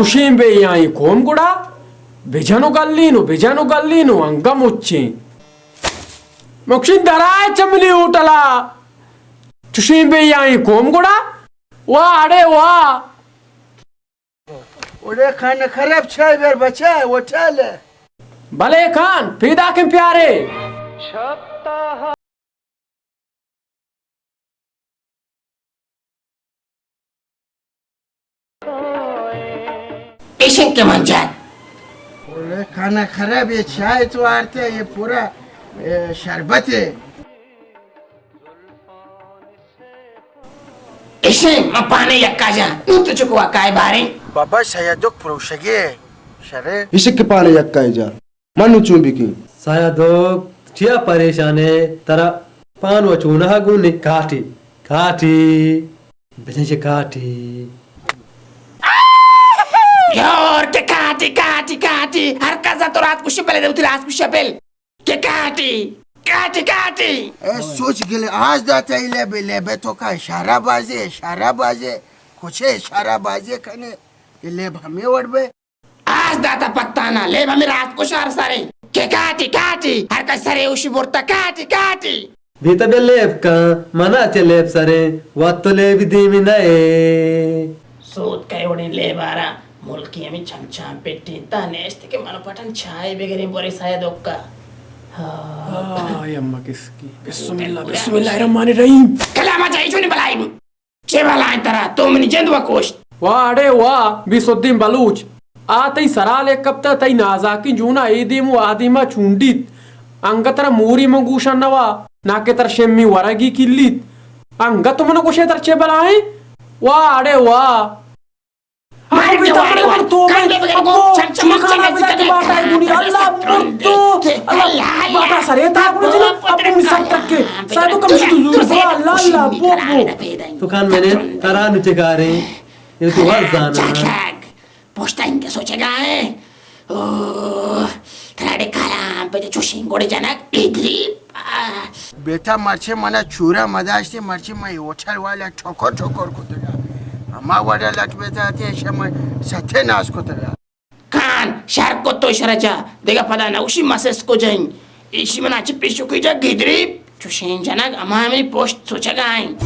چوشیں بے آئی قوم گڑا بجن و گلین و بجن و گلین و انگا مچیں۔ مکشی درائے چملی ہوٹلا۔ چوشیں بے آئی قوم گڑا۔ واہ، اڑے واہ۔ اڑے خان خراب چائے بر بچا، ہوٹل۔ بلے خان، پیدا کن پیارے۔ ایشن کہ من جان۔ اڑے خان خراب، یہ چائے تو آرتے، یہ پورا، اے، شربت ہے۔ ایشیں، من پانے یکا جا، نوں تو چکو کائے باریں۔ بابا سیادک پروشگے شرے۔ ایشک پانے یکا جا، من نوں چون بکیں۔ سیادک، چیا پریشانے؟ ترا پان و چونہ گون کاٹی، کاٹی، بجن چہ کاٹی۔ یار کہ کاٹی، کاٹی، کاٹی، ہر کس تو رات کشی بلے دے، وتی رات کشی بل۔ کہ کاٹی، کاٹی، کاٹی۔ اے سوچ گلے آز داتا ای لیبے، لیبے تو کا اشارہ بازے، اشارہ بازے، کچھے اشارہ بازے کنے، یہ لیب ہمیں وڑ بے۔ آز داتا پتانا، لیب ہمیں راست کو شار سارے۔ کہ کاٹی، کاٹی، ہر کس سرے اوشی برتا، کاٹی، کاٹی۔ بیتا بے لیب کن، منا چہ لیب سرے، وقت تو لیب دیمی نئے۔ سوت کئے وڑیں لیب آرا۔ ملکی ہمیں چمچاں پٹیں تا نیست کہ منو پٹن چائے بگریں بورے سایہ دکا۔ ہاں۔ آہ، اے اماں کسکی۔ بسم اللہ، بسم اللہ الرحمن الرحیم۔ کلاما جائی چونی بلائی بو۔ چے بلائیں ترا؟ تو منی جند و کوشت۔ واہ، اڑے واہ، بیس الدین بلوچ۔ آ تئی سرا لیک کپتا، تئی نازاکیں جونا اے دیم و آ دیما چونڈیت۔ انگت ترا موری من گوشان نوا، نا کہ ترا شمی ورگی کلیت۔ انگت تو منو گوشے ترا چے بلائیں؟ واہ، اڑے واہ۔ تو کان منے ترا نو چکاریں، یہ تو وزانا۔ پشتا انگہ سوچگا ایں۔ او، ترا اڑے کلام پہ چوشیں گوڑے جنک ادری۔ بیتا مرچی منا چورا مداشتے، مرچی من ہوٹل والا ٹھوکر ٹھوکر کتگا۔ ہما وڑا لٹ بیتا آتے، شما ستیہ ناس کتگا۔ کان، شر کت تو اشرا چا، دگہ پدا نہ گوشی مسس کجا ایں۔ ایشی منا چہ پیشوکی جا گدری۔ چوشیں جنگ ہما منی پشت سوچگا انت۔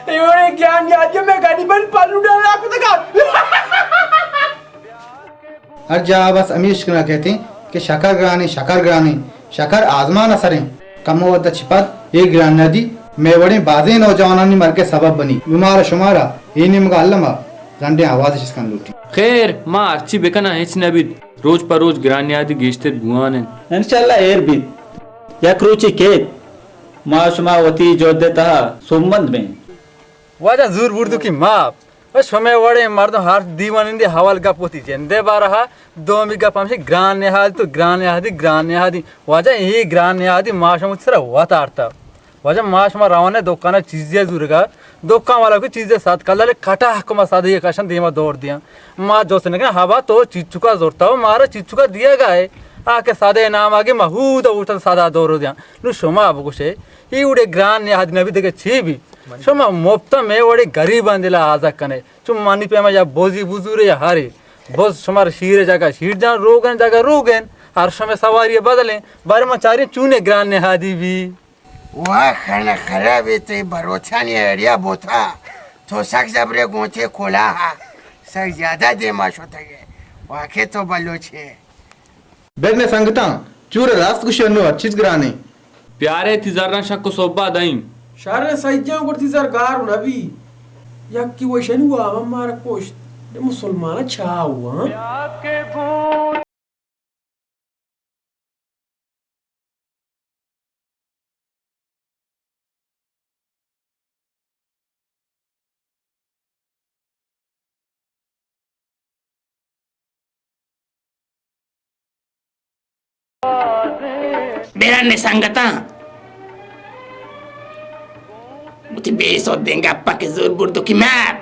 اے وڑیں گیان یادی میں گنی بن پلو ڈالا کتگا۔ ہر جاہ بس ہمیش کنا کہتے ہیں کہ شکر گرانے، شکر گرانے، شکر آزمان اثریں۔ کم ودا چپت اے گران ندی میں وڑیں بازیں نوجوانانی مرگ سبب بنی۔ نمارا شمارا اے نیمگا الما رنڈیں آواز شسکن لوٹی۔ خیر، ما ہرچی بکناں ہچ نہ بیت، روچ پہ روچ گران نیادی گیشتر بوان انت۔ انشاءاللہ ایر بیت۔ یک روچے کیت، ما شما وتی جہد ء تہا سوبمند بیں۔ واجہ زور بردوکی ماپ۔ و شمئے وڑیں مردم ہر دیوان اندی اول گپ وتی جندے بارہا، دومی گپ ہمشی گران نہادی تو گران نہادی، گران نہادی۔ واجہ اے گران نہادی ما شما وتی سرا وت آرتا۔ واجہ ما شما روان ء دکان ء چیزے ء زورگ ء، دکان والا کہ چیزے سد کلدار کٹا حکم ء سد ء کشن دیما دور دیاں۔ ما جست نہ کناں، ہبا تو چیچکا زرتا و مارا چیچکا دیگ ء، آ کہ سد ء نام آگے ما ہود ء اوشتن سد ء دور دیاں۔ نو شما بگوشے، اے وڑے گران نیاد نبی دگہ چی بی؟ شما مفت ء مئے وڑے گریباں دل ء آزک کنے۔ چون منی پیما یا بوزی بزورے یا ہرے۔ بز شمار شیر جگہ شیر جان، روگن جگہ روگن۔ ہر شمے سواری بدلیں۔ بارے من چاریں چونے گران نہادی بی۔ واہ، خانہ خرابے، تئی بلوچانی ایڈیا بوتا۔ تو سک زبرے گونتے کلاہا۔ سک زیادہ دیما شتگے۔ واقعی تو بلوچے۔ بگنے سنگتاں، چور راست گوشی انو ہر چیز گرانے۔ پیارے تی زراں شک و صحبا دئیم۔ شر سجاں گڑ تی زر گار نبی۔ یکی وشنی وا ہم مارا کشت۔ مسلمان چاہو ہاں۔ برن سنگتاں، وتی بے سودیں گپاں کہ زور بردوکی مات۔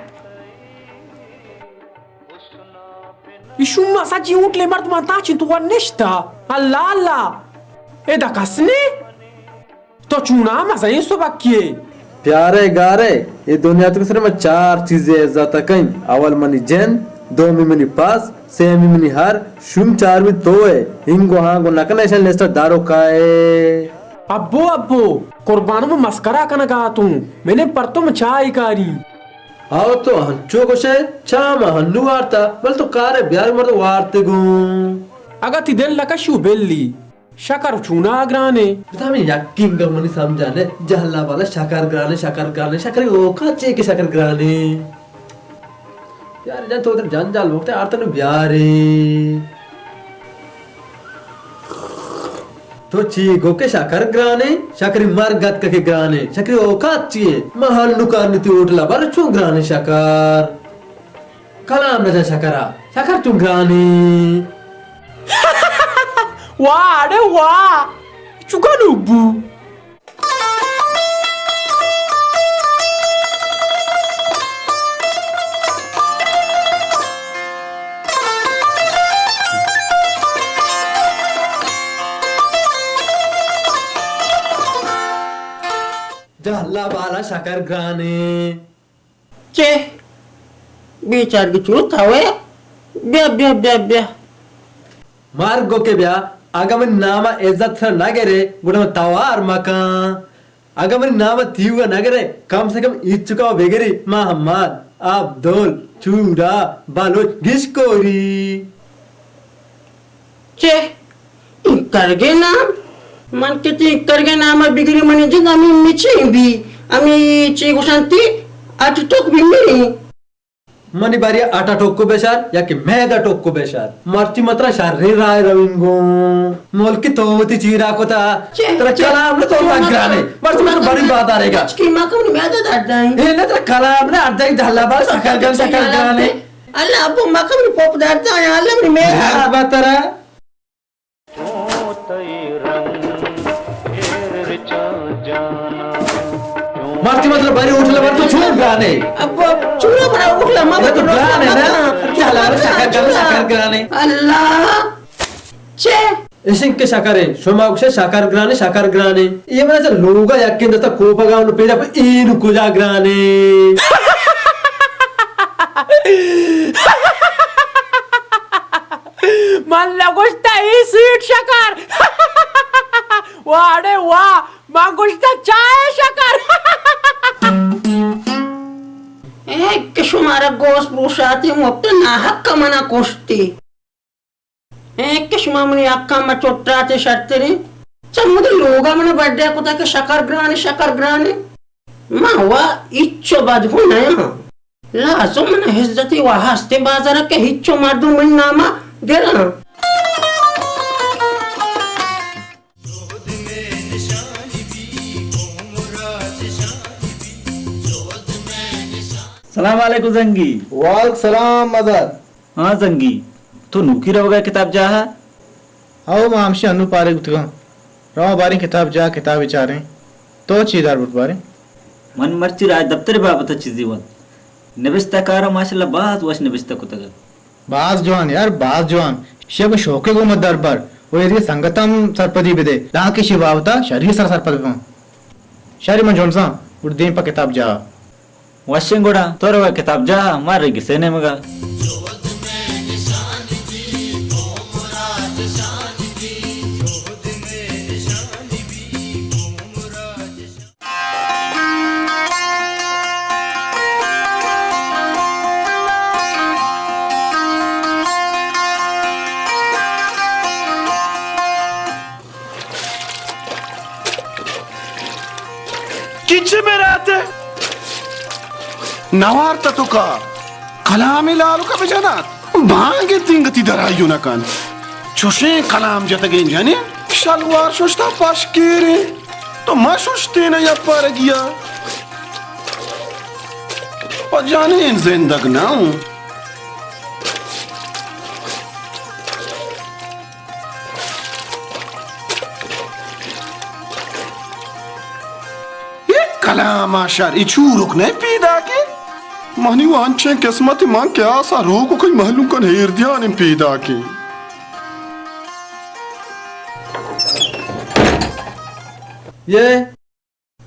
ای شوما سجی ہوٹلے مردمان تاچین تو ور نشتا۔ اللہ اللہ۔ ادا کس نے؟ تو چونا مزنیں سبکے۔ پیارے گارے، اے دنیا تو صرف من چار چیزے عزت کن۔ اول منی جند، دومی منی پس، سیمی منی ہر، شوم چارمی تو ئے۔ ہنگو ہانگو نکن ایشان لسٹ دارو کائے۔ ابو ابو، قربان من مسکرا کنگا توں۔ منے پر تو من چاہی کاری۔ آو تو ہنچو گوشئے، چاہ ما ہنو وارتا، بل تو کارے بیار مرد وارتے گوں۔ اگا تی دل نکشو بلی، شکر چونا گرانے۔ بس ہمیں یقین گم منی سمجھانے، جہلا والا شکر گرانے، شکر گرانے، شکر اوقات چے کہ شکر گرانے۔ یار جان تو ادھر جنجال وقت آرتن بیارے۔ تو چی گو کہ شکر گرانے؟ شکری مرگ اتک کہ گرانے۔ شکری اوقات چی ہے؟ ما ہنو کار نتی ہوٹلا بر چون گرانے شکر۔ کلام نہ جا شکرا۔ شکر چون گرانے۔ واہ، اڑے واہ۔ چکا نوبو۔ جہلا بالا شکر گرانے۔ چے؟ بیچارگی چو تھاوے؟ بیا، بیا، بیا، بیا۔ مرگ گو کہ بیا، اگہ منی نام ء عزت سر نہ گرے، گڑا من توار مکن۔ اگہ منی نام ء تیوگا نہ گرے، کم سے کم ایچکا و بگری، محمد، عبدل، چورا، بلوچ، گشکوری۔ چے؟ انکرگے نام؟ من کہ تئی انکرگے نام ء بگری منی جند ہمے مچیں بی، ہمے چی گوشنتی اٹ ٹک بی منی۔ منی باری اٹا ٹوکو بشار یا کہ میدا ٹوکو بشار۔ مرچی مترا شریں راہ روینگوں۔ ملکی تو وتی چیرا کتا۔ چے، ترا چے، کلام نہ تو چے، مگرانے۔ مرچی مترا بڑی بات آرے گا۔ چکی ما کم میدا درد آئی۔ اے نہ ترا کلام نہ ارد آئی دہلا بار شکر گن شکر گرانے۔ اللہ ابو مکم پوپ درد آیا اللہ منی میدا۔ بترا۔ مرچی مطلب بری ہوٹل بر تو چون گرانے؟ اب چون برا ہوٹل ما تو گرانے نا؟ چلا شکر گرانے، شکر گرانے۔ اللہ۔ چے؟ اشنگ کے شکر ہے، شما گوشے شکر گرانے، شکر گرانے۔ یہ من ایسا لوگا یکین دستا کوپا گاؤں پیدا پر اینو کجا گرانے؟ من نگوشتہ ای سویٹ شکر۔ واڑے واہ، من گوشتہ چائے شکر۔ اے کہ شمارا گوس پروشاتی مفت ناحق منا کشتی۔ اے کہ شما منی حقاں ما چٹاتے شرتریں۔ چمود لوگا منا بڈے کتا کہ شکر گرانے، شکر گرانے۔ ما وا اچو بدہو نیاں۔ لازم من عزتی و ہستے بازار کہ ہچو مردم من ناما دل نہ۔ سلام علیکم زنگی۔ وعلیکم سلام مزار۔ ہاں زنگی، تو نوکی روگا کتاب جاہا؟ او، ما ہمشی انو پارے بوتگاں۔ رواں باریں کتاب جاہ، کتابے چاریں۔ تو چی دار برت باریں؟ من مرچی راج دپتر بابت چیزی ونت۔ نبشتہ کارا ماشاءاللہ باز وش نبشتہ کتگا۔ باز جوان یار، باز جوان۔ شے گوں شوقے گوں مت دربر۔ و ایدگہ سنگتاں ہم سرپدی بدے۔ دانکہ شے بابتا شری سر سرپد بباں۔ شری من جنزاں، گڑا دیم پہ کتاب جاہ۔ وشیں گڑا، تو روئے کتاب جاہ، ما رے گسے نیمگا۔ کچے میرات نوارت تو کا کلام لالو کا بجنات۔ بانگے تنگتی درائیو نہ کن۔ چوشیں کلام جتگیں جنین شلوار ششتا پشکیریں۔ تو ما ششتین یا پرگیا۔ و جنین زندگ نہ ہوں۔ اے کلام ءَ شر، اے چوروک نہ پیداکیں۔ منی و انچیں قسمت من کہ آسا روک و کئی مہلوکاں ہیر دیان پیداکیں۔ یہ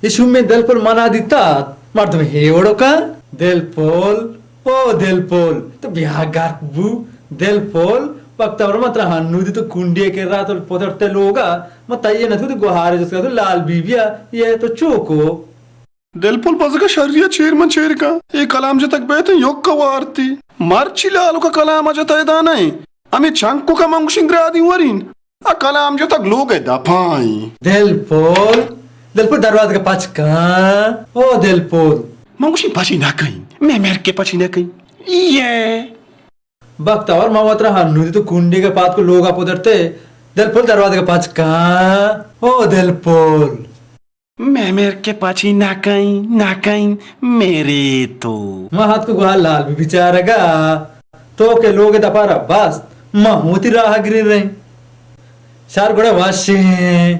اے شومیں دلپل منا دیتات، مردم ہیوڑو کن۔ دلپل، او دلپل، تو بیا گرک بو۔ دلپل، وقت اور من ترا ہنو دی تو کنڈی کے رات پترتے لوگا، من تئیے نہ تو گوہار جس کا تو لال بی بیا، یہ تو چوکو۔ دلپل بزگا شری ءَ چیر من چیر کن۔ اے کلام جتگ بیت یوک وارتی۔ مرچی لالو کا کلام جتا ادا نہیں۔ ہمیں چنکو کا من گوشیں گرادی ورین۔ ءَ کلام جتگ لوگ ءِ دپائیں۔ دلپل، دلپل دروازگ ءَ پچ کن۔ او دلپل۔ من گوشیں پچی نہ کئیں۔ مے مر کے پچی نہ کئیں۔ یہ۔ بختاور ما وترا ہنودی تو کنڈی کے پات کو لوگ ءَ پدرتے۔ دلپل دروازگ ءَ پچ کن۔ او دلپل۔ مے میر کے پاچی نہ کئیں، نہ کئیں، میرے تو۔ ما ہاتکو گوہار لال بی بی چارگا، تو کہ لوگ دپارا بست، ما ہوتی راہ گرین رہیں۔ شار گڑا واشیں۔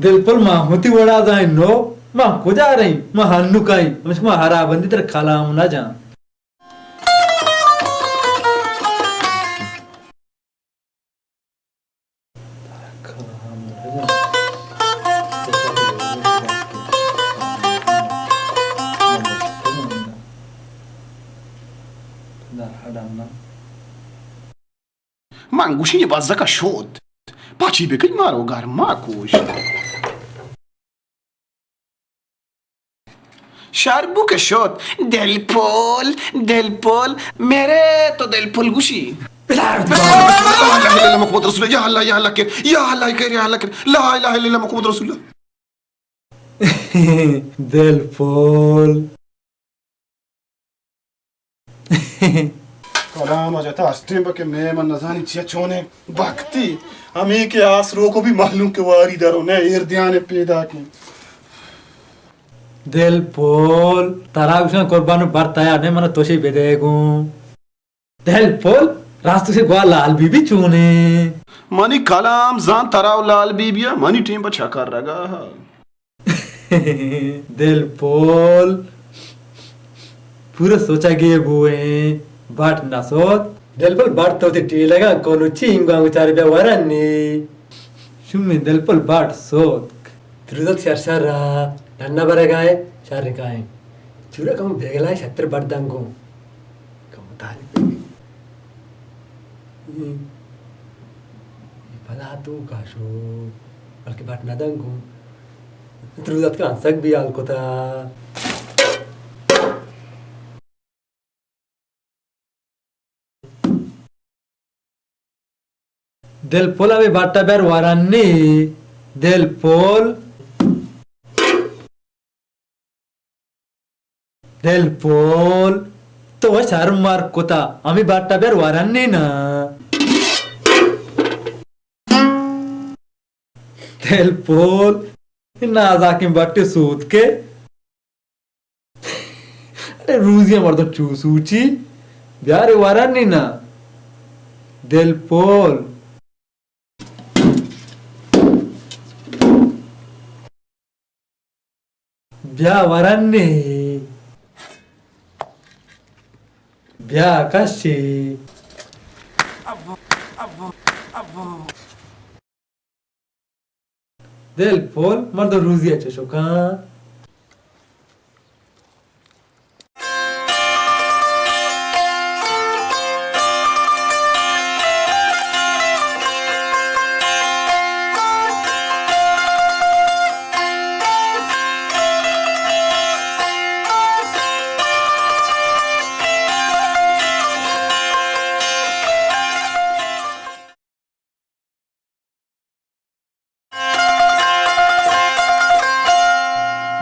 دلپل ما ہوتی وڑا دائیں نو، ما کجا رہیں، ما ہنو کئیں، ہمشکو ما ہرا بندی تر کلام نہ جان۔ من گوشی یہ بزگا شد۔ پاچی بکن مارو گھر ما کوش۔ شر بو کہ شت۔ دلپل، دلپل، میرے تو دلپل گوشی۔ بسم اللہ، لا الہ الا اللہ محمد رسول اللہ، یا اللہ، یا اللہ کہ، یا اللہ کہ، یا اللہ کہ، لا الہ الا اللہ محمد رسول اللہ۔ دلپل۔ کلام ءَ جتا ہستیں بکہ مے من نزانی چیا چونیں بکتی۔ ہمیں کہ آس روکو بھی معلوم کہ واری درو نے ایر دیان پیدا کی۔ دلپل، ترا گوشاں قربان بر تیار نے من توشی بدے گوں۔ دلپل، راست سے گوا لال بی بی چونے۔ منی کلام زان ترا و لال بی بی منی ٹیم پر چکر رگا۔ دلپل، پورا سوچا گے بوئیں، بٹ نہ سوت۔ دلپل، بٹ تو تے ٹیلگا کولو چی انگا چار بیا ورنی۔ شومیں دلپل بٹ سوت۔ ترودت شر شر را، ڈنا برگائے، شر رکائیں۔ چورا کم بیگلائے شتر بٹ دنگوں۔ کم تعریف بہ بیت۔ اے، اے پدا تو کا شو، بلکہ بٹ نہ دنگوں۔ ترودت کا انسک بھی حال کتا۔ دلپل ہمے بٹ ءَ بر ورنی۔ دلپل۔ دلپل، تو وش ہر مار کتا، ہمے بٹا بیار ورنی نا۔ دلپل، نازاکیں بٹے سوت کے۔ ارے روزی مردم چو سوچی، بیارے ورنی نا۔ دلپل۔ بیا ورنے۔ بیا کشی۔ دلپل، مردم روزی ءَ چشو کن۔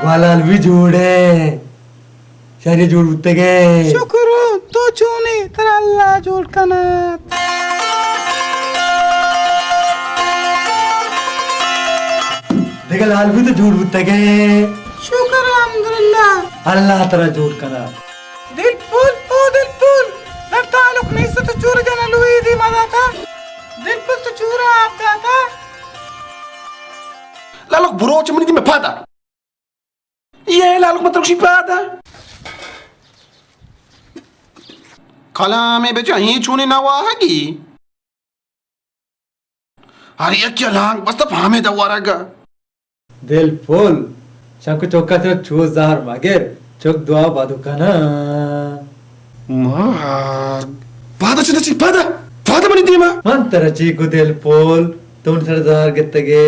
گوالال بھی جوڑ ہے، شری جوڑ بوتگے۔ شکر، تو چونے؟ ترا اللہ جوڑ کنات۔ دگہ لال بھی تو جوڑ بوتگے۔ شکر الحمدللہ۔ اللہ ترا جوڑ کنات۔ دلپل، او دلپل، در تعلق نیست تو چور جنا لوئی دی مداتا۔ دلپل تو چورا آپ داتا۔ لالک بروچ منی دی میں پادا۔ یہ لالک مطلب شی پادا۔ کلامے بجا ہی چونے نواہگی۔ ہر یکے ءَ لانگ بستہ پہ ہمے دورگ ءَ۔ دلپل، شنکو چکا سرا چو زہر مگر، چک دعا بدو کنا۔ مار۔ پادا چندا چی؟ پادا۔ پادا منی دیما۔ من ترا چی کو دلپل، تو من سر زہر گتگے۔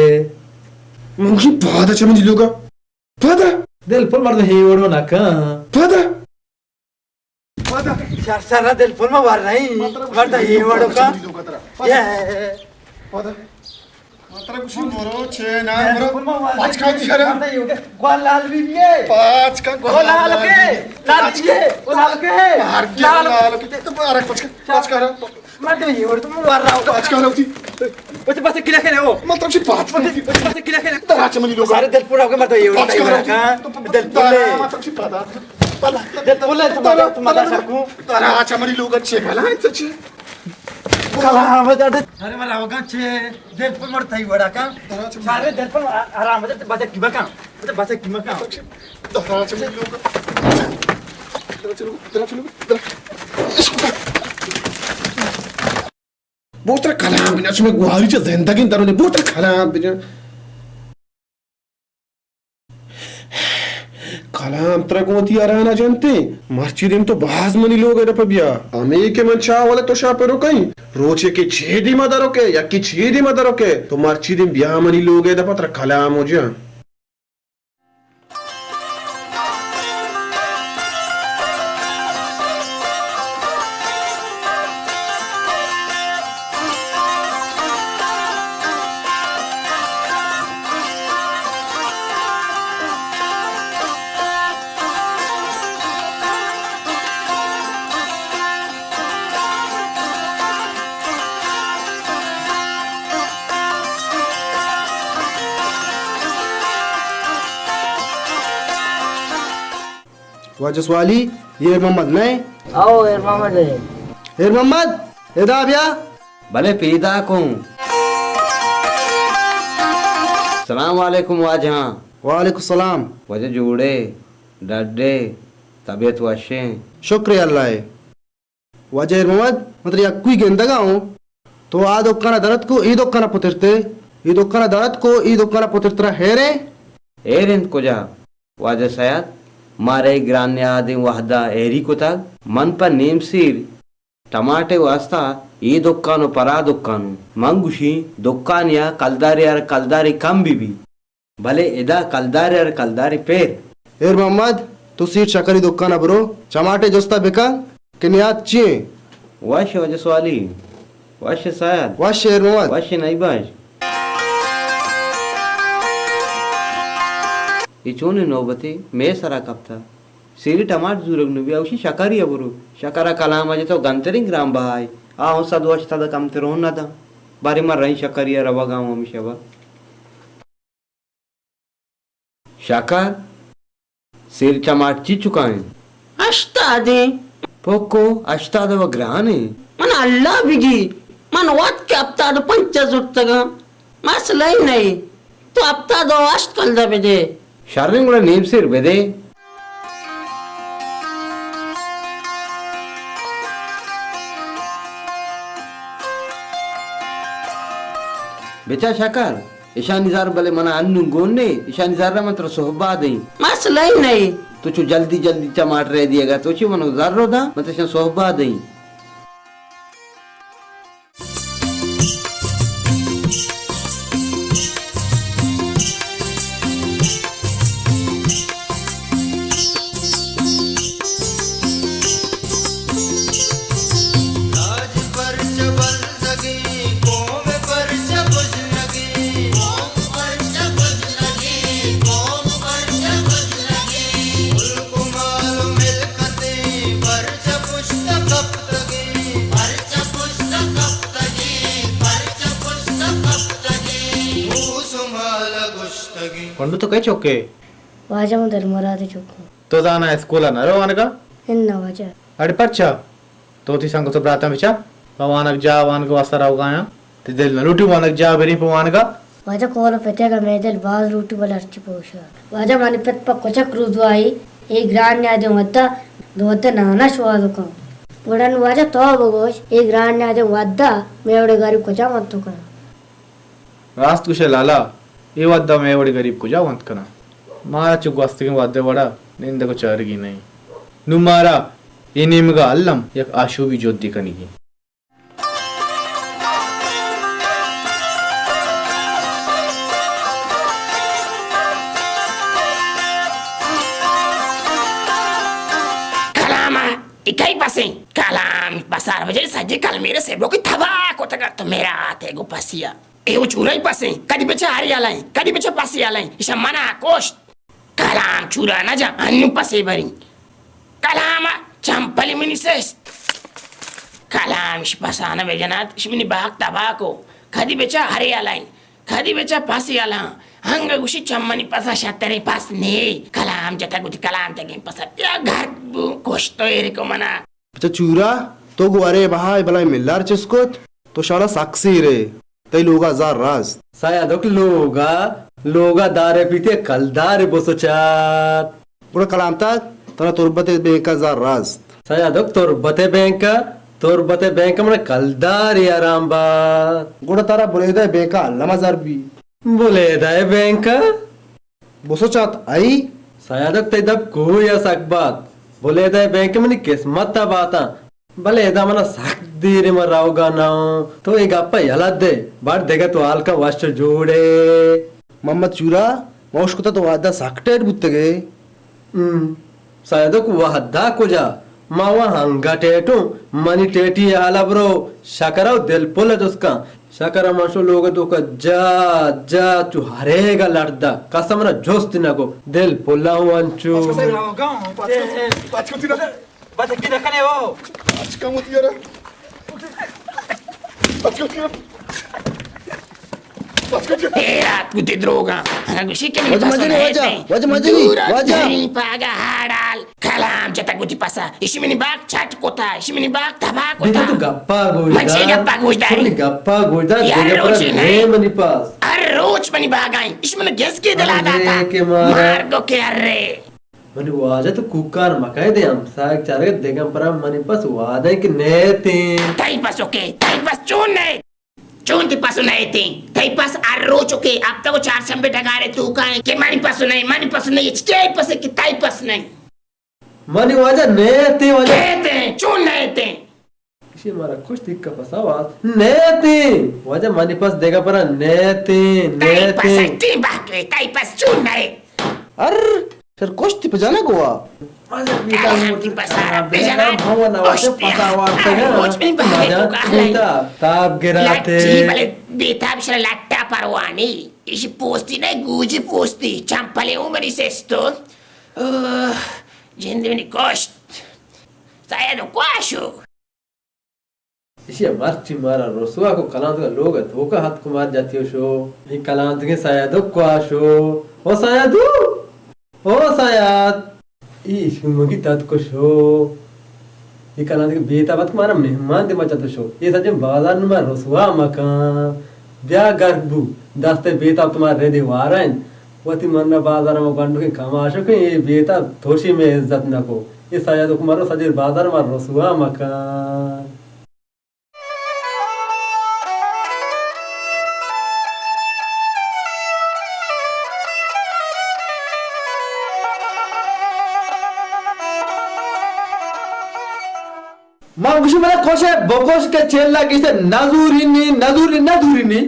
من گوشی پادا چہ منی لوگا۔ پادا۔ دلپل مردم ہی وڑو نکن۔ پادا۔ پادا۔ شر شر دلپل ما ور رہی۔ مطلب مردا یہ وڑو کا۔ پادا۔ یہ۔ پادا۔ مطلب کچھ مرو، چے نہ مرو۔ دلپل ما ور رہی۔ پاچ کا تیارا۔ مردا یہ ہو گیا۔ گوال لال بھی بھی ہے۔ پاچ کا گوال گوال لال لال کے۔ لال کے۔ گوال لال کے۔ مار کے لال کے۔ تو مارک پاچ کا۔ پاچ کا رہا۔ مردم یہ وڑ تو مار رہا ہوگا۔ پاچ کا رہا ہوتی۔ بچے بس کلے کھلے ہو۔ مطلب سی پاچ کا۔ بچے بس کلے کھلے۔ ترا چمنی لوگ۔ سارے دلپل ہو گئے مردم یہ وڑ پاچ کا رہا ہوتی۔ دلپل ہے۔ مطلب سی پادا۔ دلپل ہے تمہارا، تمہارا سر کو۔ ترا چمنی لوگ اچھے بھلا ہے سچی۔ کلام ہے۔ ارے مارا ہوگا چے دلپل مر تئی وڑا کا۔ سارے دلپل آرام ہے بچے کی بکا۔ بچے کی بکا۔ ترا چمنی لوگ۔ ترا چلو، ترا چلو، ترا۔ بوتر کلام بجن، شمئے گواری چہ زندگیں درونی، بوتر کلام بجن۔ کلام ترا گوں وتی ارانا جنتے، مرچی دیم تو باز منی لوگ ءِ دپ ءَ بیا۔ ہمے کہ من چاہ ولے تو شاہ پہ رکئیں، روچے کہ چے دیما درکے، یکی چے دیما درکے، تو مرچی دیم بیا منی لوگ ءِ دپ ءَ ترا کلام و جن۔ واجہ سوالی، یہ ہیر محمد نئے؟ او، ہیر محمد ہے۔ ہیر محمد، ادا بیا۔ بلے پیداک اوں۔ سلام علیکم واجہاں۔ وعلیکم السلام۔ واجہ جوڑے، ڈڈے، طبیعت وشیں؟ شکر اللہ ہے۔ واجہ ہیر محمد، من ترا یکوئی گندگا اوں۔ تو آ دکانا درت کو، ای دکانا پترتے، ای دکانا درت کو، ای دکانا پترترا ہیرے؟ ہیر انت کجا؟ واجہ سید، مارا اے گران نہادیں وہدا ہیری کتگ۔ من پہ نیم سیر ٹماٹے واستا اے دکان و پرا دکان اوں۔ من گوشیں دکانیا کلدارے ہر کلدارے کم بہ بی۔ بلے ادا کلدارے ہر کلدارے پیر۔ ہیر محمد، تو سیر شکری دکانا برو، چماٹے جستا بکن کہ نیاد چی ایں؟ وش واجہ سوالی، وش سید۔ وش ہیر محمد۔ وش نئی باش۔ اے چونیں نوبتے مئے سرا کپتہ؟ سیری ٹماٹ زورگ نہ بی، اوشی شکری ءَ برو۔ شکر ءَ کلام ءَ جتو گنتریں گران بہائے۔ آ ہوں صد و ہشتاد ءَ کمتر ہوں نہ داں۔ بارے من رہی شکری ءَ روگ ءَ ہوں ہمیشہ با۔ شکر، سیری ٹماٹ چی چکا انت؟ ہشتاد انت۔ پکو، ہشتاد و گران انت۔ من اللہ بگی، من وت کہ ہپتاد و پنچ ءَ زرتگاں۔ مسئلہ ہی نہیں، تو ہپتاد و ہشت کلدہ بدے۔ شریں گڑا نیم سیر بدے۔ بچا شکر، اشانی زر بلے منا انوں گون نے، اشانی زر من ترا صحبا دئیں۔ مسئلہ ہی نہیں۔ تو چو جلدی جلدی ٹماٹر دیگا، تو چی منو زر رو دا، من تشان صحبا دئیں۔ پنڈو تو کئے چکے؟ واجہ من دل مراد چکوں۔ تو زانا اسکول نہ رو وانگا؟ اناں واجہ۔ اڑے پرچا؟ تو وتی سنگت و براتاں بچار، پہ وانگ جاہ، وانگ واسطہ روگایاں۔ تئی دل نہ لوٹی وانگ جاہ بریں پہ وانگا؟ واجہ کول پتیگا مئے دل باز لوٹی بلے ہرچی پوشا۔ واجہ منی پت پہ کچک رودوائی، اے گران نیادیں وھدا دو وھدا نانا شوہازکاں۔ گڑا نوں واجہ تو بگوش، اے گران نیادیں وھدا مئے وڑیں گریب کجا ونت کناں؟ راست گوشئے لالا، اے وھدا مئے وڑیں گریب کجا ونت کناں؟ مارا چو گوستگیں وھدئے وڑا نندگ و چارگی نئیں۔ نوں مارا اے نیمگا الم یک آشوبی جھدے کنگی۔ کلام ءَ اے کئی پسیں؟ کلام پسار بجے سجے کلمیرے سیبو کی تباہ کتگ ات تو میرا آتے گو پسیا۔ اے و چورئی پسیں، کدی بچہ ہری الائیں، کدی بچہ پسی الائیں، ایشا منا کشت۔ کلام چورا نہ جا، انو پسے بریں۔ کلام چمپلی منی سست۔ کلام اش پسانہ بجنات، اش منی باگ تباہ کو۔ کدی بچہ ہرے الائیں، کدی بچہ پسی الاں۔ ہنگ گوشی چمنی پسا شتریں پس نے۔ کلام جتا گوتی کلام تگیں پسا۔ یا گھر بو کشتو ایرے کو منا۔ بچہ چورا، تو گوارے بہا بلائیں ملار چست کت، تو شالا سک سیرے۔ تئی لوگا زر رست۔ سیادک لوگا، لوگا دارے پیتے کلدارے بسچات۔ گڑا کلام تاک، ترا تربت بینکا زر رست۔ سیادک تربت بینکا، تربت بینکا من کلداری آرام بات۔ گڑا ترا بلیدہ بینکا الما زر بی۔ بلیدہ بینکا؟ بسچات ائی؟ سیادک تئی دپ کوئی ءَ سک بات۔ بلیدہ بینک منی قسمت ءَ باتاں۔ بلے ادا منا سک دیر، من روگا نہ اوں۔ تو اے گپ ءَ یلہ دے، بر دگہ تو ہالکاں وش جوڑے۔ محمد چورا، ما اشکتہ تو وہدہ سک ٹیٹ بوتگے۔ ہم، سیدک وہدہ کجا؟ ما وا ہنگا ٹیٹوں، منی ٹیٹی حالا برو، شکر ءُ دل پل ءَ جست کن۔ شکر ءَ من شو لوگ ءِ توکا جا، جا، چو ہریگا لٹ دا، کس ءَ منا جست نہ کو، دل پل ءَ ہوں انچو۔ پچ کن، پچ کن، پچ کن۔ بس کی نہ کنے ہو۔ پچ کن وتی یارا۔ پچ کن وتی یارا۔ پچ کن وتی یارا۔ اے رات گوتی دروگاں۔ انا گوشی کہ منی واجہ پسو مجنی، نہ واجہ، ایتیں۔ واجہ مجنی، دورا واجہ۔ دری پاگا ہاڑال۔ کلام جتگ وتی پسا۔ ایشی منی باگ چٹ کتا، ایشی منی باگ تباہ کتا۔ دیگہ تو گپا گوش دار۔ من چی گپا گوش داری؟ تو منی گپا گوش دار، یار دیگہ پر روچی نہ۔ نئے منی پاس۔ ہر روچ منی باگا ایں۔ ایشی من گس کے دلا ارے داتا۔ کہ مارا۔ مار گو کے ارے۔ منی واجہ تو کوکار مکای دے، ہمساگ چارگ دگم پرا منی پس وعدہ کہ نیتیں۔ تئی پس اوکے، تئی پس چون نئے؟ چون تئی پس نیتیں؟ تئی پس ہر روچ اوکے، ہفتہ و چارشنبے ڈگارے توکا ایں کہ منی پس نئے، منی پس نئے، چی تئی پس کہ تئی پس نئے؟ منی واجہ نیتیں واجہ۔ نیتیں، چون نیتیں؟ ایشی مارا کشت، ایک پسا واس نیتیں۔ واجہ منی پس دگہ پرا نیتیں، تئی پس نیتیں۔ اٹی باقی، تئی پس چون نئے؟ ار، پھر کشتی پہ جانا گوا۔ واجہ بیتا تئی مورتی پسا پہ جانا۔ ہوا نہ واجہ اشتی پسا وارتا ہے۔ روچ میں باہر واجہ تو کہلے۔ بیتا تاب گراتے۔ لٹی بلے بیتا بشر لٹا پروانی۔ ایشی پوستی نئے، گوجی پوستی۔ چمپلے عمری سستو۔ اوہ۔ جند منی کشت۔ سید کوا شو؟ ایشی مرچی مارا رسوا کو، کلانتگا لوگ توکا ہتک مار جتی و شو۔ اے کلانتگے سید کوا شو؟ او سید! او سید! اے شومگی تتک و شو۔ اے کلانتگے بیتا بتک مارا مہمان دیما جت و شو۔ اے سجن بازار نما رسوا مکن۔ بیا گرک بو، دست بیتا تو مارا ردے وارن۔ وتی منا بازار ما گنڈوکیں کماشوکیں، اے بیتا توشی میں عزت نکو۔ اے سید کو مرو سجے بازار ما رسوا مکن۔ من گوشی منا کشے بکش کہ چلا گیشتر نزورینی، نزورینی، نزورینی۔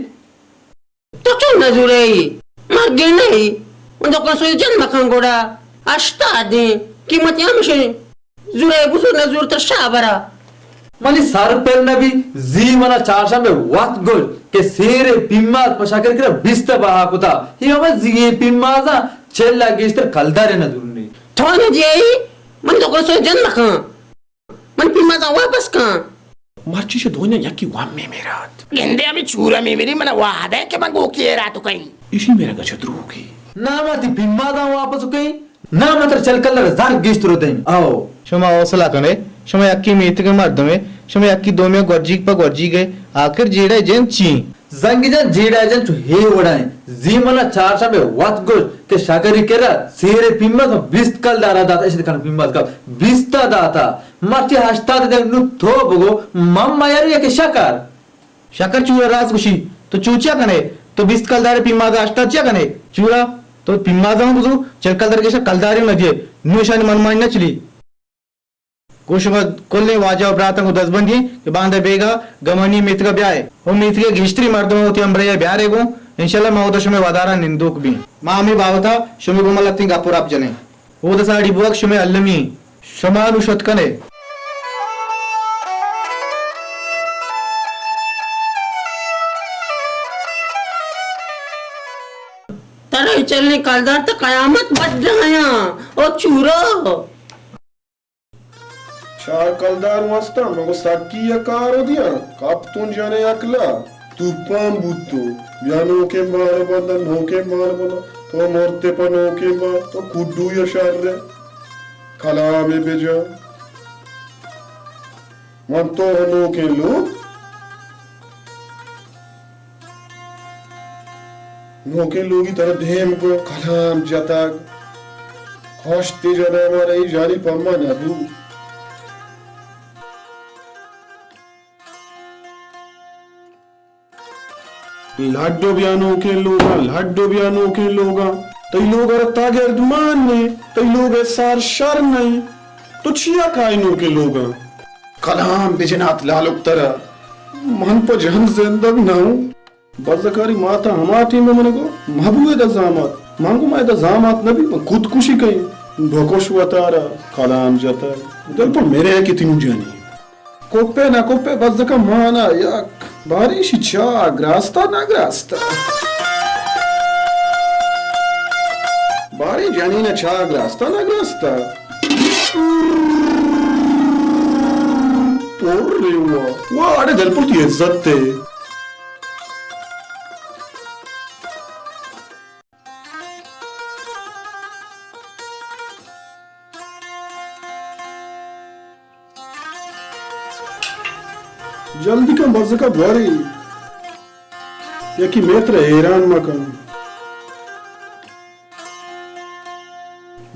تو چون نزورے ای؟ مرگے نہ ای۔ من دکان سوی جن مکن گڑا۔ ہشتادیں۔ قیمت ہمشیں۔ زورے بزور نزور تا شابرا۔ منی سر پر نبی، زی منا چارشنبے وت گوشت کہ سیر پیماز پہ شکر کرا بیست بہا کتا۔ ہی ہمیں زی پیمازا چلا گیشتر کلدارے نزورنی۔ تو نہ دیے ای؟ من دکان سوی جن مکن۔ من پیمازا واپس کن۔ مرچی چہ دونیا یکی وام میمیرات۔ گندے ہمیں چورا میمیری، منا وعدہ ہے کہ من گوکی ایرا تو کہیں۔ ایشی میرا گچ دروگی۔ نا ما تی پیمازا واپس کہیں۔ نا ما تر چل کلدار زر گیشترو دیں۔ آؤ۔ شما حوصلہ کنے، شما یکی میتگ مردمے، شما یکی دومیا گوجیگ پہ گوجیگ ہے۔ آخر جیڑا جن چی؟ زنگی جان جیڑا جن چو ہے وڑائیں۔ زی منا چارشنبے وت گوشت کہ شکری کرا سیر پیماز بیست کلدارا داتا، اشت کن پیماز کا بیستا داتا۔ مرچی ہشتاد دے نو تو بگو، من میارو یک شکر۔ شکر چورا راست گوشی، تو چوچیا کنے؟ تو بیست کلدار پیمازا ہشتاد چیا کنے؟ چورا تو پیمازا ہوں بزو، چل کلدار گیشا کلداری نہ دیے، نو شانی من مانی نہ چلی۔ گوں شما کلیں واجہ و براتاں گوں دزبندی کہ باندا بیگا گمانی میتگا بیائے۔ او میتگا گیشتری مردم وتی ہمبراہی بیارے گوں، انشاءاللہ ما اودا شمے ودارا نندوک بیں۔ ما ہمے بابتا شمے گوما لتیں گپ و رپ جنیں۔ اودا ساڑی بوگ شمے المی۔ شما نو شت کنے۔ ترا چلیں کلدار تا قیامت بڈایاں۔ او چورو۔ چار کلدار واسطہ مگو سکی یا کارو دیاں، کپتون جنے اکلا، توپان بوتو، بیا نوکیں بانو بندن، نوکیں بانو بندن، تو مرتے پہ نوکیں بان، تو کڈو یا شر ہے، کلامے بجا۔ من تو نوکیں لوگ، نوکیں لوگی ترا دیم کو کلام جتگ۔ ہشتی جنا مارا ای جانی پما نبو۔ لڈو بیا نوکیں لوگاں، لڈو بیا نوکیں لوگاں۔ تئی لوگ ء تاگرد مان نے، تئی لوگ ء سار شر نہیں۔ تو چیا کائے نوکیں لوگاں؟ کلام بجنات لالک ترا۔ من پہ جن زندگ نہ اوں۔ بزکاری ماتا ہما ٹیم من گو مبو ادا زامات۔ من گو ما ادا زامات نبی، من خودکشی کئیں۔ بکش وتارا۔ کلام جتا۔ دل پر میرے ہے کہ تینو جانی۔ کوپے نہ کوپے بزکا مانا یک۔ باری شی چا گراستا نہ گراستا۔ باری جنین چا گراستا نہ گراستا۔ پر ریوا۔ وا اڑے دل پر تی عزت تے۔ جلدی کن بزکا بواری، یکی میتر حیران مکن۔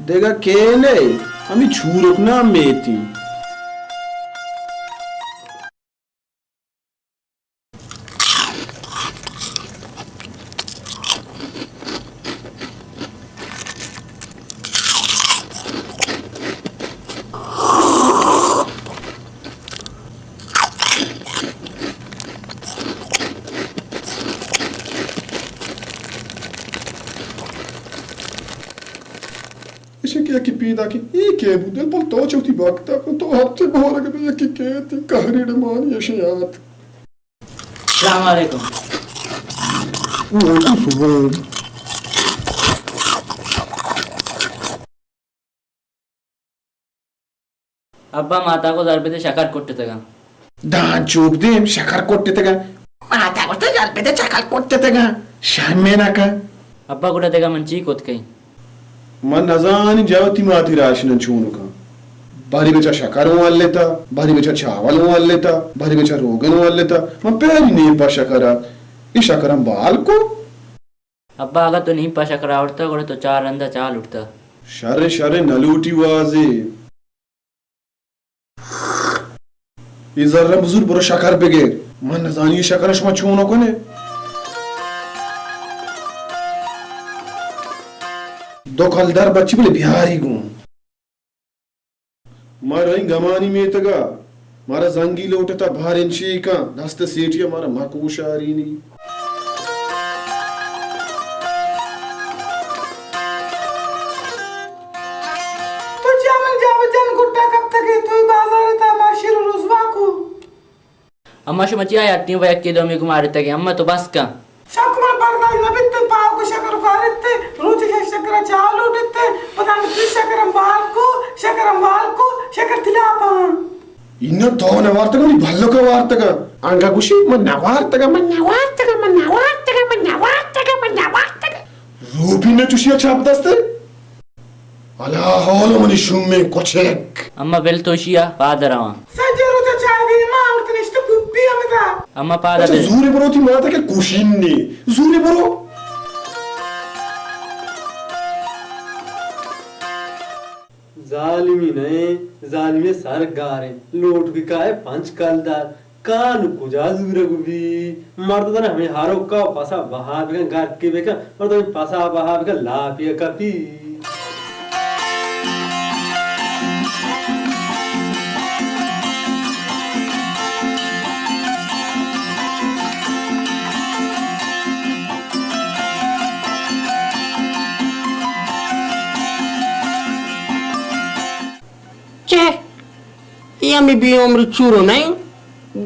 دگہ کینے ہمی چورک نام میتی۔ ایشی کہ یکی پیدا کہ اے کے بو، دل پل تو چوتی بکتا کو تو ہر چے بورگ بے یکی کے تی کہری ڈمانی ایشی یاد۔ السلام علیکم۔ وعلیکم السلام۔ ابا، ماتا کو زر بدے، شکر کٹتگاں۔ داں چوک دیم، شکر کٹتگاں۔ ماتا گوشتہ زر بدے، شکر کٹتگاں۔ شرمے نہ کن۔ ابا، گڑا دگہ من چی کت کئی؟ من نزانی جاوتی ماتی راشنن چون کن۔ باری بچا شکر اوں التا، باری بچا چاول اوں التا، باری بچا روگن اوں التا۔ من پیری نیم پا شکر آ۔ ای شکرم بال کو۔ ابا، اگاں تو نیم پا شکر آورتا، گڑا تو چار رندا چا لوٹتا۔ شر شر نہ لوٹی وازے۔ اے زر بزور، برو شکر بگر۔ من نزانی اے شکر شما چون کنے۔ دو کلدار بچی بلے بیاری گون۔ ما رئیں گمانی میتگا، مارا زنگی لوٹتا باریں شیکاں، دست سیٹیا مارا مکوشارینی۔ تو چیا من جاوید جان گڈا کپتگے، تو ای بازار تا ما شیر و رسوا کو۔ اما شما چیا یاتیں و یکے دومی گمارتگے؟ اما تو بس کن۔ شک من برداشت نہ بیت، پاو کو شکر کارت، روچ شش شکر چالو بیت، پتہ نہ چی شکرم بال کو، شکرم بال کو، شکر تلاپاں۔ اینا تو نوارتگ، منی بھلک وارتگ۔ انگا گوشی من نوارتگ، من نوارتگ، من نوارتگ، من نوارتگ، من نوارتگ۔ روپی نہ چوشیا چپ دستے؟ الا حول منی شومیں کچک۔ اما بل تو شیا پاد رواں۔ سجے روچا چاہ دی ما انگت نشت پوپی ہمدا۔ اما پاد اچھا بل۔ زورے برو تی ماتا کہ کوشین نے۔ زورے برو۔ ظالمی نئے، ظالمی سر گاریں، لوٹ بکائے پنچ کلدار، کان کجا زورگ بی؟ مرد دن ہمیں ہروکا پسا بہا بکن، گرکی بکن، مرد ہمیں پسا بہا بکن، لاپی کپی۔ چہ اے ہمے بے عمر چورو نہ انت،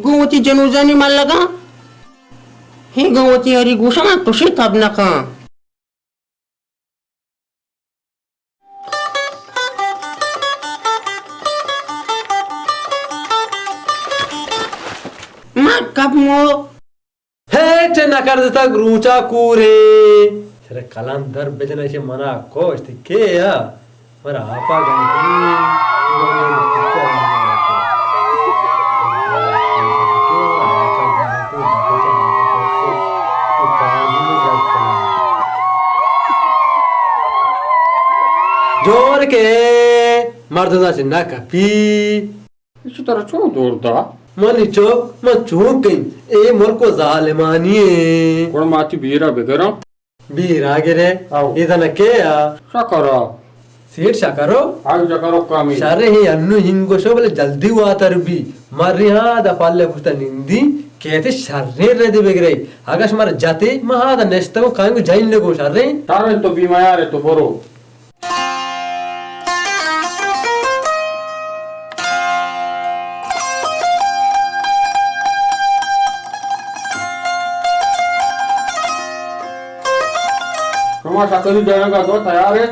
گوں وتی جنوزانی ملگاں۔ اے گوں وتی ہری گوشاں تشے تب نہ کن۔ من کپمو۔ ہیچ نہ کرزتگ روچا کورے۔ شر کلام در بجن، ایشی منا کشت۔ کے آ؟ مر آپا گنتی۔ جوڑ کے مرد داشت نہ کپی۔ ایشی ترا چون دور دا؟ منی چک، من چون کن؟ اے ملک و ظالمانی ایں۔ گڑا ما تی بیرا بگراں۔ بیرا گرے؟ او۔ ادا نہ کے آ؟ شکرا۔ سیٹ شکرو؟ آئی شکرو کامی۔ شر ہے انو ہنگوشو بلے جلدی واتر بی۔ مری ہاں دا پلے پشتا نندی، کہتے شریں ردی بگرے۔ اگا شمار جاتے، ما ہاں دا نشتگو کانگو جائن نگو شریں۔ شریں تو بیمار ہے تو برو۔ شما شکری جنگ ءَ تو تیار ئے؟